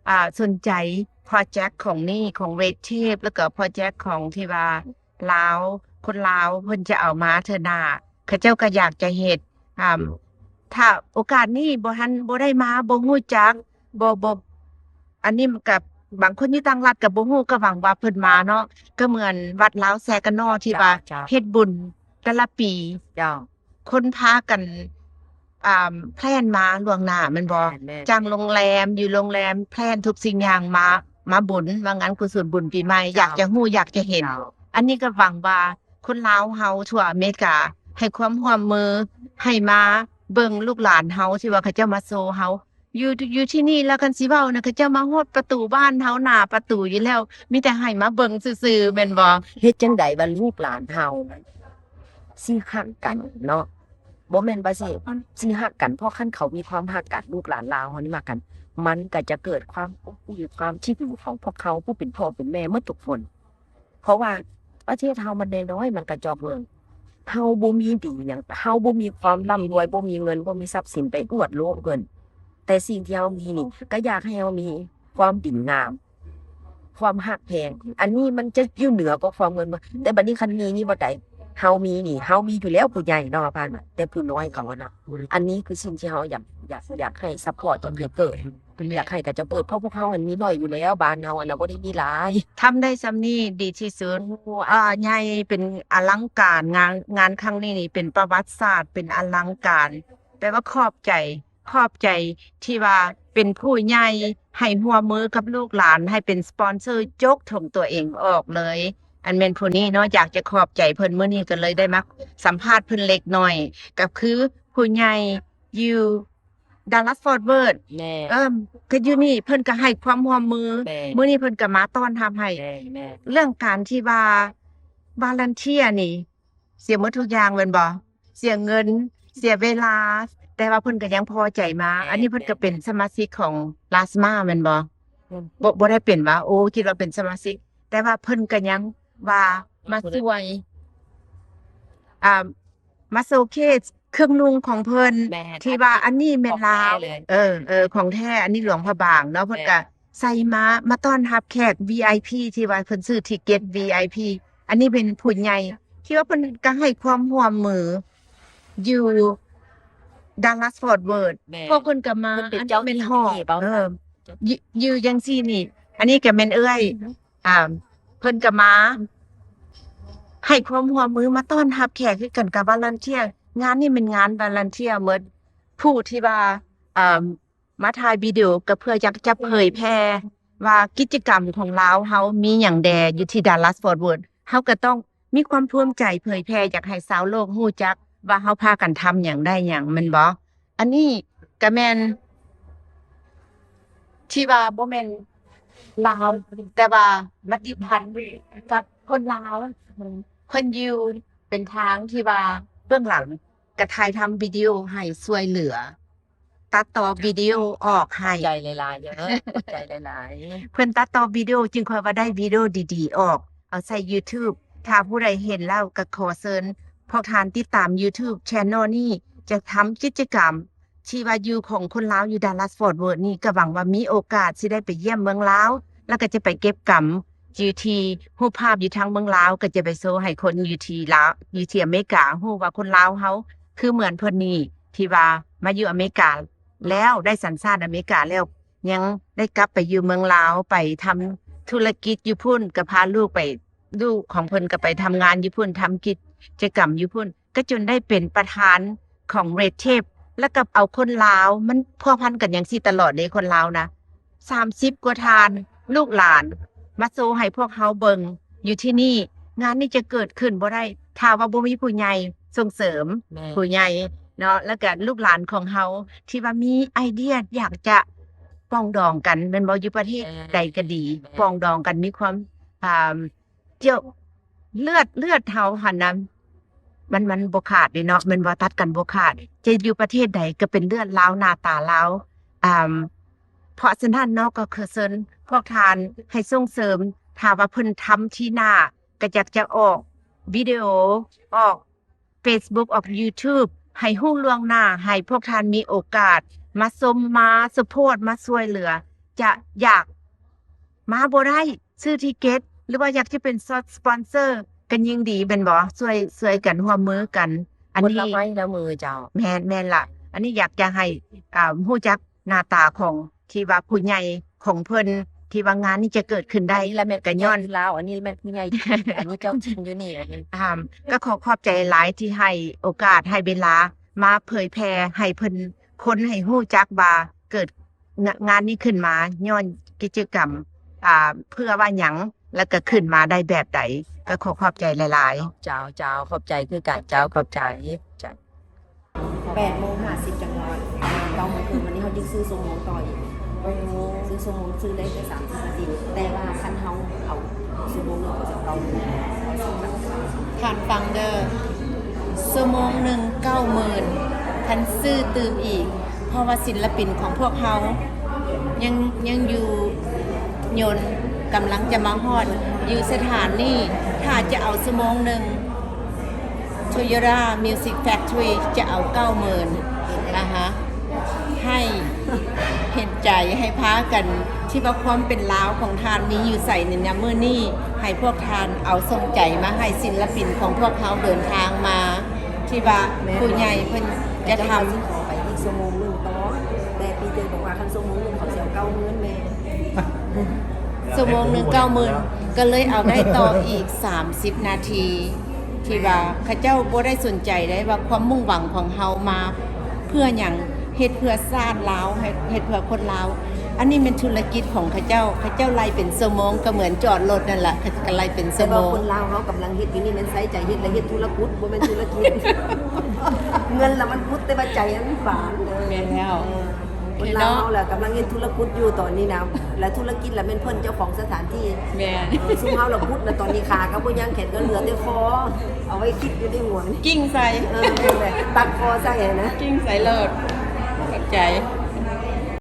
ອ່າ ສົນໃຈໂປຣເຈັກຂອງນີ້ ຂອງ Red Tape ແລ້ວກໍໂປຣເຈັກຂອງທີ່ວ່າ ລາວ ຄົນລາວເພິ່ນຈະເອົາມາເທື່ອໜ້າ ເຂົາເຈົ້າກໍຢາກຈະເຮັດ ອ່າ ຖ້າໂອກາດນີ້ບໍ່ທັນ ບໍ່ໄດ້ມາ ບໍ່ຮູ້ຈັກ ບໍ່ ບໍ່ ອັນນີ້ມັນກໍ ບາງຄົນຢູ່ຕ່າງລັດກໍບໍ່ຮູ້ ກໍຫວັງວ່າເພິ່ນມາເນາະ ກໍເໝືອນວັດລາວແຊກະນໍ ທີ່ວ່າ ເຈົ້າ ເຮັດບຸນແຕ່ລະປີ ເຈົ້າ ຄົນພາກັນ ອ່າ ແພລນມາລ່ວງໜ້າແມ່ນບໍ່? ແມ່ນ ຈ້າງໂຮງແຮມ ຢູ່ໂຮງແຮມ ແພລນທຸກສິ່ງຢ່າງມາ ມາບຸນ ມາງານກຸສົນບຸນປີໃໝ່ ເຈົ້າ ຢາກຈະຮູ້ ຢາກຈະເຫັນ ເຈົ້າ ອັນນີ້ກໍຫວັງວ່າຄົນລາວເຮົາທົ່ວອາເມລິກາໃຫ້ຄວາມຮ່ວມມື ໃຫ້ມາເບິ່ງລູກຫຼານເຮົາ ທີ່ວ່າເຂົາເຈົ້າມາໂຊເຮົາ ຢູ່ ຢູ່ທີ່ນີ້ ແລ້ວຄັນຊິເວົ້ານະ ເຂົາເຈົ້າມາຮອດປະຕູບ້ານເຮົາ ໜ້າປະຕູຢູ່ແລ້ວ ມີແຕ່ໃຫ້ມາເບິ່ງຊື່ໆ ແມ່ນບໍ່? ເຮັດຈັ່ງໃດວ່າລູກຫຼານເຮົາຊິຮັກກັນເນາະ? ບໍ່ແມ່ນວ່າຊິ ຊິຮັກກັນ ເພາະຄັນເຂົາມີຄວາມຮັກກັນ ລູກຫຼານລາວເຮົານີ້ມັກກັນ ມັນກໍຈະເກີດຄວາມອົບອຸ່ນ ຄວາມທີ່ດີຂອງພວກເຮົາຜູ້ເປັນພໍ່ເປັນແມ່ໝົດທຸກຄົນ. ເພາະວ່າປະເທດເຮົາມັນນ້ອຍໆ ມັນກະຈອກເບິ່ງ ເຮົາບໍ່ມີດີຫຍັງ ເຮົາບໍ່ມີຄວາມລ່ຳລວຍ ບໍ່ມີເງິນ ບໍ່ມີຊັບສິນໄປອວດໂລກເພິ່ນ ແຕ່ສິ່ງທີ່ເຮົາມີນີ້ ກໍຢາກໃຫ້ເຮົາມີຄວາມດີງາມ ຄວາມຮັກແພງ ອັນນີ້ມັນຈະຢູ່ເໜືອກວ່າຄວາມເງິນ. ແຕ່ບັດນີ້ຄັນມີນີ້ບໍ່ໄດ້ ເຮົາມີນີ້ ເຮົາມີຢູ່ແລ້ວ ຜູ້ໃຫຍ່ເນາະ ວ່າຜ່ານມາ ແຕ່ຜູ້ນ້ອຍເຂົາຫັ້ນນະ ອັນນີ້ຄືສິ່ງທີ່ເຮົາຢາກ ຢາກ ຢາກໃຫ້ຊັບພອດ ຢາກໃຫ້ເກີດ ຢາກໃຫ້ເຂົາເຈົ້າເປີດ ເພາະພວກເຮົາຫັ້ນມີໜ້ອຍຢູ່ແລ້ວ ບ້ານເຮົາຫັ້ນນະ ບໍ່ໄດ້ມີຫຼາຍ. ທຳໄດ້ສ່ຳນີ້ດີທີ່ສຸດ. ໂອ້ ອ່າ ໃຫຍ່ ເປັນອະລັງການ ງານ ງານຄັ້ງນີ້ນີ້ເປັນປະຫວັດສາດ ເປັນອະລັງການ ແປວ່າຂອບໃຈ ຂອບໃຈທີ່ວ່າເປັນຜູ້ໃຫຍ່ໃຫ້ຮ່ວມມືກັບລູກຫຼານ ໃຫ້ເປັນສະປອນເຊີ ຈົກຖົງຕົວເອງອອກເລີຍ ອັນແມ່ນຜູ້ນີ້ເນາະ ຢາກຈະຂອບໃຈເພິ່ນ. ມື້ນີ້ກໍເລີຍໄດ້ມາສຳພາດເພິ່ນເລັກນ້ອຍ ກໍຄືຜູ້ໃຫຍ່ຢູ່ Dallas Fort Worth ແມ່ນ ເອີ ກໍຢູ່ນີ້ ເພິ່ນກໍໃຫ້ຄວາມຮ່ວມມື ແມ່ນ ມື້ນີ້ເພິ່ນກໍມາຕ້ອນຮັບໃຫ້ ແມ່ນ ແມ່ນ ເລື່ອງການທີ່ວ່າ volunteer ນີ້ ເສຍໝົດທຸກຢ່າງແມ່ນບໍ່? ເສຍເງິນ ເສຍເວລາ ແຕ່ວ່າເພິ່ນກໍຍັງພໍໃຈມາ. ແມ່ນ ອັນນີ້ເພິ່ນກໍເປັນສະມາຊິກຂອງລາສມາແມ່ນບໍ່? ແມ່ນ ບໍ່ ບໍ່ໄດ້ເປັນວ່າ ໂອ້ ຄິດວ່າເປັນສະມາຊິກ ແຕ່ວ່າເພິ່ນກໍຍັງວ່າມາຊ່ວຍ ອ່າ ມາໂຊເຄສເຄື່ອງນຸ່ງຂອງເພິ່ນ ແມ່ນ ທີ່ວ່າອັນນີ້ແມ່ນລາວ ຂອງແທ້ເລີຍ ເອີ ເອີ ຂອງແທ້ ອັນນີ້ຫຼວງພະບາງເນາະ ເພິ່ນ ແມ່ນ ກະໃສ່ມາ ມາຕ້ອນຮັບແຂກ ວີໄອພີ ທີ່ວ່າເພິ່ນຊື້ທິກເກັດ ວີໄອພີ ອັນນີ້ເປັນຜູ້ໃຫຍ່ທີ່ວ່າເພິ່ນກະໃຫ້ຄວາມຮ່ວມມືຢູ່ດາລັດຟອດເວີດ ແມ່ນ ພວກເພິ່ນກະມາ ເພິ່ນເປັນເຈົ້າ ອັນນີ້ແມ່ນຮອດ ເອີ ຢູ່ ຢູ່ຈັ່ງຊີ້ນີ້ ອັນນີ້ກະແມ່ນເອື້ອຍ ອ່າ ເພິ່ນກໍມາໃຫ້ຄວາມຮ່ວມມື ມາຕ້ອນຮັບແຂກຄືກັນກັບ volunteer ງານນີ້ແມ່ນງານ volunteer ໝົດ ຜູ້ທີ່ວ່າ ອ່າ ມາຖ່າຍວິດີໂອກໍເພື່ອຢາກຈະເຜີຍແຜ່ວ່າກິດຈະກຳຂອງລາວເຮົາມີຫຍັງແດ່ຢູ່ທີ່ Dallas Fort Worth ເຮົາກໍຕ້ອງມີຄວາມພູມໃຈເຜີຍແຜ່ ຢາກໃຫ້ຊາວໂລກຮູ້ຈັກວ່າເຮົາພາກັນທຳຫຍັງໄດ້ຫຍັງ ແມ່ນບໍ່? ອັນນີ້ກະແມ່ນທີ່ວ່າບໍ່ແມ່ນລາວ ແຕ່ວ່າມັນຕິດພັນກັບຄົນລາວ ເພິ່ນຢູ່ເປັນທາງທີ່ວ່າເບື້ອງຫຼັງ ກະຖ່າຍທຳວິດີໂອໃຫ້ ຊ່ວຍເຫຼືອ ຕັດຕໍ່ວິດີໂອອອກໃຫ້. ຂອບໃຈຫຼາຍໆເດີ ຂອບໃຈຫຼາຍໆ. ເພິ່ນຕັດຕໍ່ວິດີໂອ ຈຶ່ງຄ່ອຍວ່າໄດ້ວິດີໂອດີໆອອກ ເອົາໃສ່ YouTube ຖ້າຜູ້ໃດເຫັນແລ້ວກໍຂໍເຊີນພວກທ່ານຕິດຕາມ YouTube Channel ນີ້ ຈະທຳກິດຈະກຳທີ່ວ່າຢູ່ຂອງຄົນລາວຢູ່ Dallas Fort Worth ນີ້ ກໍຫວັງວ່າມີໂອກາດຊິໄດ້ໄປຢ້ຽມເມືອງລາວ ແລ້ວກໍຈະໄປເກັບກຳຢູ່ທີ່ ຮູບພາບຢູ່ທາງເມືອງລາວ ກໍຈະໄປໂຊໃຫ້ຄົນຢູ່ທີ່ລາວ ຢູ່ທີ່ອາເມລິກາ ຮູ້ວ່າຄົນລາວເຮົາຄືເໝືອນເພິ່ນນີ້ ທີ່ວ່າມາຢູ່ອາເມລິກາແລ້ວ ໄດ້ສັນຊາດອາເມລິກາແລ້ວ ຍັງໄດ້ກັບໄປຢູ່ເມືອງລາວ ໄປທຳທຸລະກິດຢູ່ພຸ້ນ ກໍພາລູກໄປ ລູກຂອງເພິ່ນກໍໄປທຳງານຢູ່ພຸ້ນ ທຳກິດຈະກຳຢູ່ພຸ້ນ ກໍຈົນໄດ້ເປັນປະທານຂອງ Red Tape ແລ້ວກໍເອົາຄົນລາວ ມັນພົວພັນກັນຈັ່ງຊີ້ຕະຫຼອດເດ້ ຄົນລາວນະ ສາມສິບກວ່າທ່ານ ລູກຫຼານມາໂຊໃຫ້ພວກເຮົາເບິ່ງຢູ່ທີ່ນີ້. ງານນີ້ຈະເກີດຂຶ້ນບໍ່ໄດ້ ຖ້າວ່າບໍ່ມີຜູ້ໃຫຍ່ສົ່ງເສີມ ແມ່ນ ຜູ້ໃຫຍ່ເນາະ ແລ້ວກະລູກຫຼານຂອງເຮົາທີ່ວ່າມີໄອເດຍຢາກຈະປອງດອງກັນ ແມ່ນບໍ່? ຢູ່ປະເທດ ແມ່ນ ໃດກໍດີ ແມ່ນ ປອງດອງກັນ ມີຄວາມ ອ່າ ເຈົ້າ ເລືອດ ເລືອດເຮົາຫັ້ນນະ ມັນ ມັນບໍ່ຂາດເດ້ເນາະ ແມ່ນບໍ່? ຕັດກັນບໍ່ຂາດ ຈະຢູ່ປະເທດໃດກໍເປັນເລືອດລາວ ໜ້າຕາລາວ ອ່າ ເພາະສະນັ້ນເນາະ ກໍຄືເຊີນພວກທ່ານໃຫ້ສົ່ງເສີມ ຖ້າວ່າເພິ່ນທຳທີ່ໜ້າ ກໍຢາກຈະອອກວິດີໂອ ອອກ Facebook ອອກ YouTube ໃຫ້ຮູ້ລ່ວງໜ້າ ໃຫ້ພວກທ່ານມີໂອກາດມາຊົມ ມາ support ມາຊ່ວຍເຫຼືອ ຈະຢາກມາບໍ່ໄດ້ ຊື້ທິກເກັດ ຫຼືວ່າຢາກຈະເປັນ sponsor ກໍຍິ່ງດີແມ່ນບໍ່? ຊ່ວຍ ຊ່ວຍກັນຮ່ວມມືກັນ ອັນນີ້ ຄົນລະໄມ້ລະມືເຈົ້າ. ແມ່ນ ແມ່ນລະ ອັນນີ້ຢາກຈະໃຫ້ ອ່າ ຮູ້ຈັກໜ້າຕາຂອງທີ່ວ່າຜູ້ໃຫຍ່ຂອງເພິ່ນ ທີ່ວ່າງານນີ້ຈະເກີດຂຶ້ນໄດ້ ອັນນີ້ລະແມ່ນ ກໍຍ້ອນ ລາວ ອັນນີ້ແມ່ນຜູ້ໃຫຍ່ ອັນນີ້ເຈົ້າຈິງຢູ່ນີ້ ອ່າ ກໍຂໍຂອບໃຈຫຼາຍທີ່ໃຫ້ໂອກາດ ໃຫ້ເວລາມາເຜີຍແຜ່ໃຫ້ເພິ່ນ ຄົນໃຫ້ຮູ້ຈັກວ່າເກີດ ງານນີ້ຂຶ້ນມາຍ້ອນກິດຈະກຳ ອ່າ ເພື່ອວ່າຫຍັງ ແລ້ວກໍຂຶ້ນມາໄດ້ແບບໃດ ກໍຂໍຂອບໃຈຫຼາຍໆ. ເຈົ້າ ເຈົ້າ ຂອບໃຈຄືກັນເຈົ້າ ຂອບໃຈ. ແປດໂມງຫ້າສິບຈັ່ງຮອດ ເກົ້າໂມງເຄິ່ງ ວັນນີ້ເຮົາຈຶ່ງຊື້ຊົ່ວໂມງຕໍ່ອີກ. ໂອ້ ຊື້ຊົ່ວໂມງ ຊື້ໄດ້ແຕ່ສາມສິບນາທີ ແຕ່ວ່າຄັນເຮົາເອົາຊົ່ວໂມງໜຶ່ງ ເຂົາຈະເອົາເກົ້າໝື່ນ. ທ່ານຟັງເດີ ຊົ່ວໂມງໜຶ່ງເກົ້າໝື່ນ ຄັນຊື້ຕື່ມອີກ ເພາະວ່າສິນລະປິນຂອງພວກເຮົາຍັງ ຍັງຢູ່ຍົນ ກຳລັງຈະມາຮອດຢູ່ສະຖານນີ້ ຖ້າຈະເອົາຊົ່ວໂມງໜຶ່ງ Toyota Music Factory ຈະເອົາເກົ້າໝື່ນ ນະຮະ ໃຫ້ເຫັນໃຈ ໃຫ້ພາກັນ ທີ່ວ່າຄວາມເປັນລາວຂອງທ່ານມີຢູ່ໃສໃນຍາມມື້ນີ້ ໃຫ້ພວກທ່ານເອົາສົ່ງໃຈມາໃຫ້ສິນລະປິນຂອງພວກເຮົາເດີນທາງມາ ທີ່ວ່າ ແມ່ນ ຜູ້ໃຫຍ່ເພິ່ນຈະທຳ ແມ່ນ ຂໍໄປອີກຊົ່ວໂມງໜຶ່ງຕໍ່ ແຕ່ປີເຕີບອກວ່າຄັນຊົ່ວໂມງໜຶ່ງເຂົາຊິເອົາເກົ້າໝື່ນແມ່. ຊົ່ວໂມງໜຶ່ງເກົ້າໝື່ນ ກໍເລີຍເອົາໄດ້ຕໍ່ອີກສາມສິບນາທີ ທີ່ວ່າເຂົາເຈົ້າບໍ່ໄດ້ສົນໃຈໄດ້ວ່າຄວາມມຸ່ງຫວັງຂອງເຮົາມາເພື່ອຫຍັງ ເຮັດເພື່ອຊາດລາວ ເຮັດ ເຮັດເພື່ອຄົນລາວ. ອັນນີ້ແມ່ນທຸລະກິດຂອງເຂົາເຈົ້າ ເຂົາເຈົ້າໄລ່ເປັນຊົ່ວໂມງ ກໍເໝືອນຈອດລົດນັ້ນລະ ເຂົາກໍໄລ່ເປັນຊົ່ວໂມງ. ແຕ່ວ່າຄົນລາວເຮົາກຳລັງເຮັດຢູ່ນີ້ແມ່ນໃສ່ໃຈເຮັດ ແລະ ເຮັດທຸລະກຸດ ບໍ່ແມ່ນທຸລະກິດ. ເງິນລະມັນກຸດ ແຕ່ວ່າໃຈມັນບາງ. ແມ່ນແລ້ວ. ເອີ. ຄົນລາວເຮົາລະກຳລັງເຮັດທຸລະກິດຢູ່ຕອນນີ້ນະ ແລະທຸລະກິດລະແມ່ນເພິ່ນເຈົ້າຂອງສະຖານທີ່. ແມ່ນ. ເອີ ຊຸມເຮົາລະບຸດລະຕອນນີ້ ຂາກໍບໍ່ຍັງ ແຂນກໍເຫຼືອແຕ່ຄໍ ເອົາໄວ້ຄິດຢູ່ໃນຫົວນີ້ ກິ້ງໃສ່. ເອີ ແມ່ນແຫຼະ ຕັດຄໍໃສ່ຫັ້ນນະ ກິ້ງໃສ່ໂລດ. ຂອບໃຈ.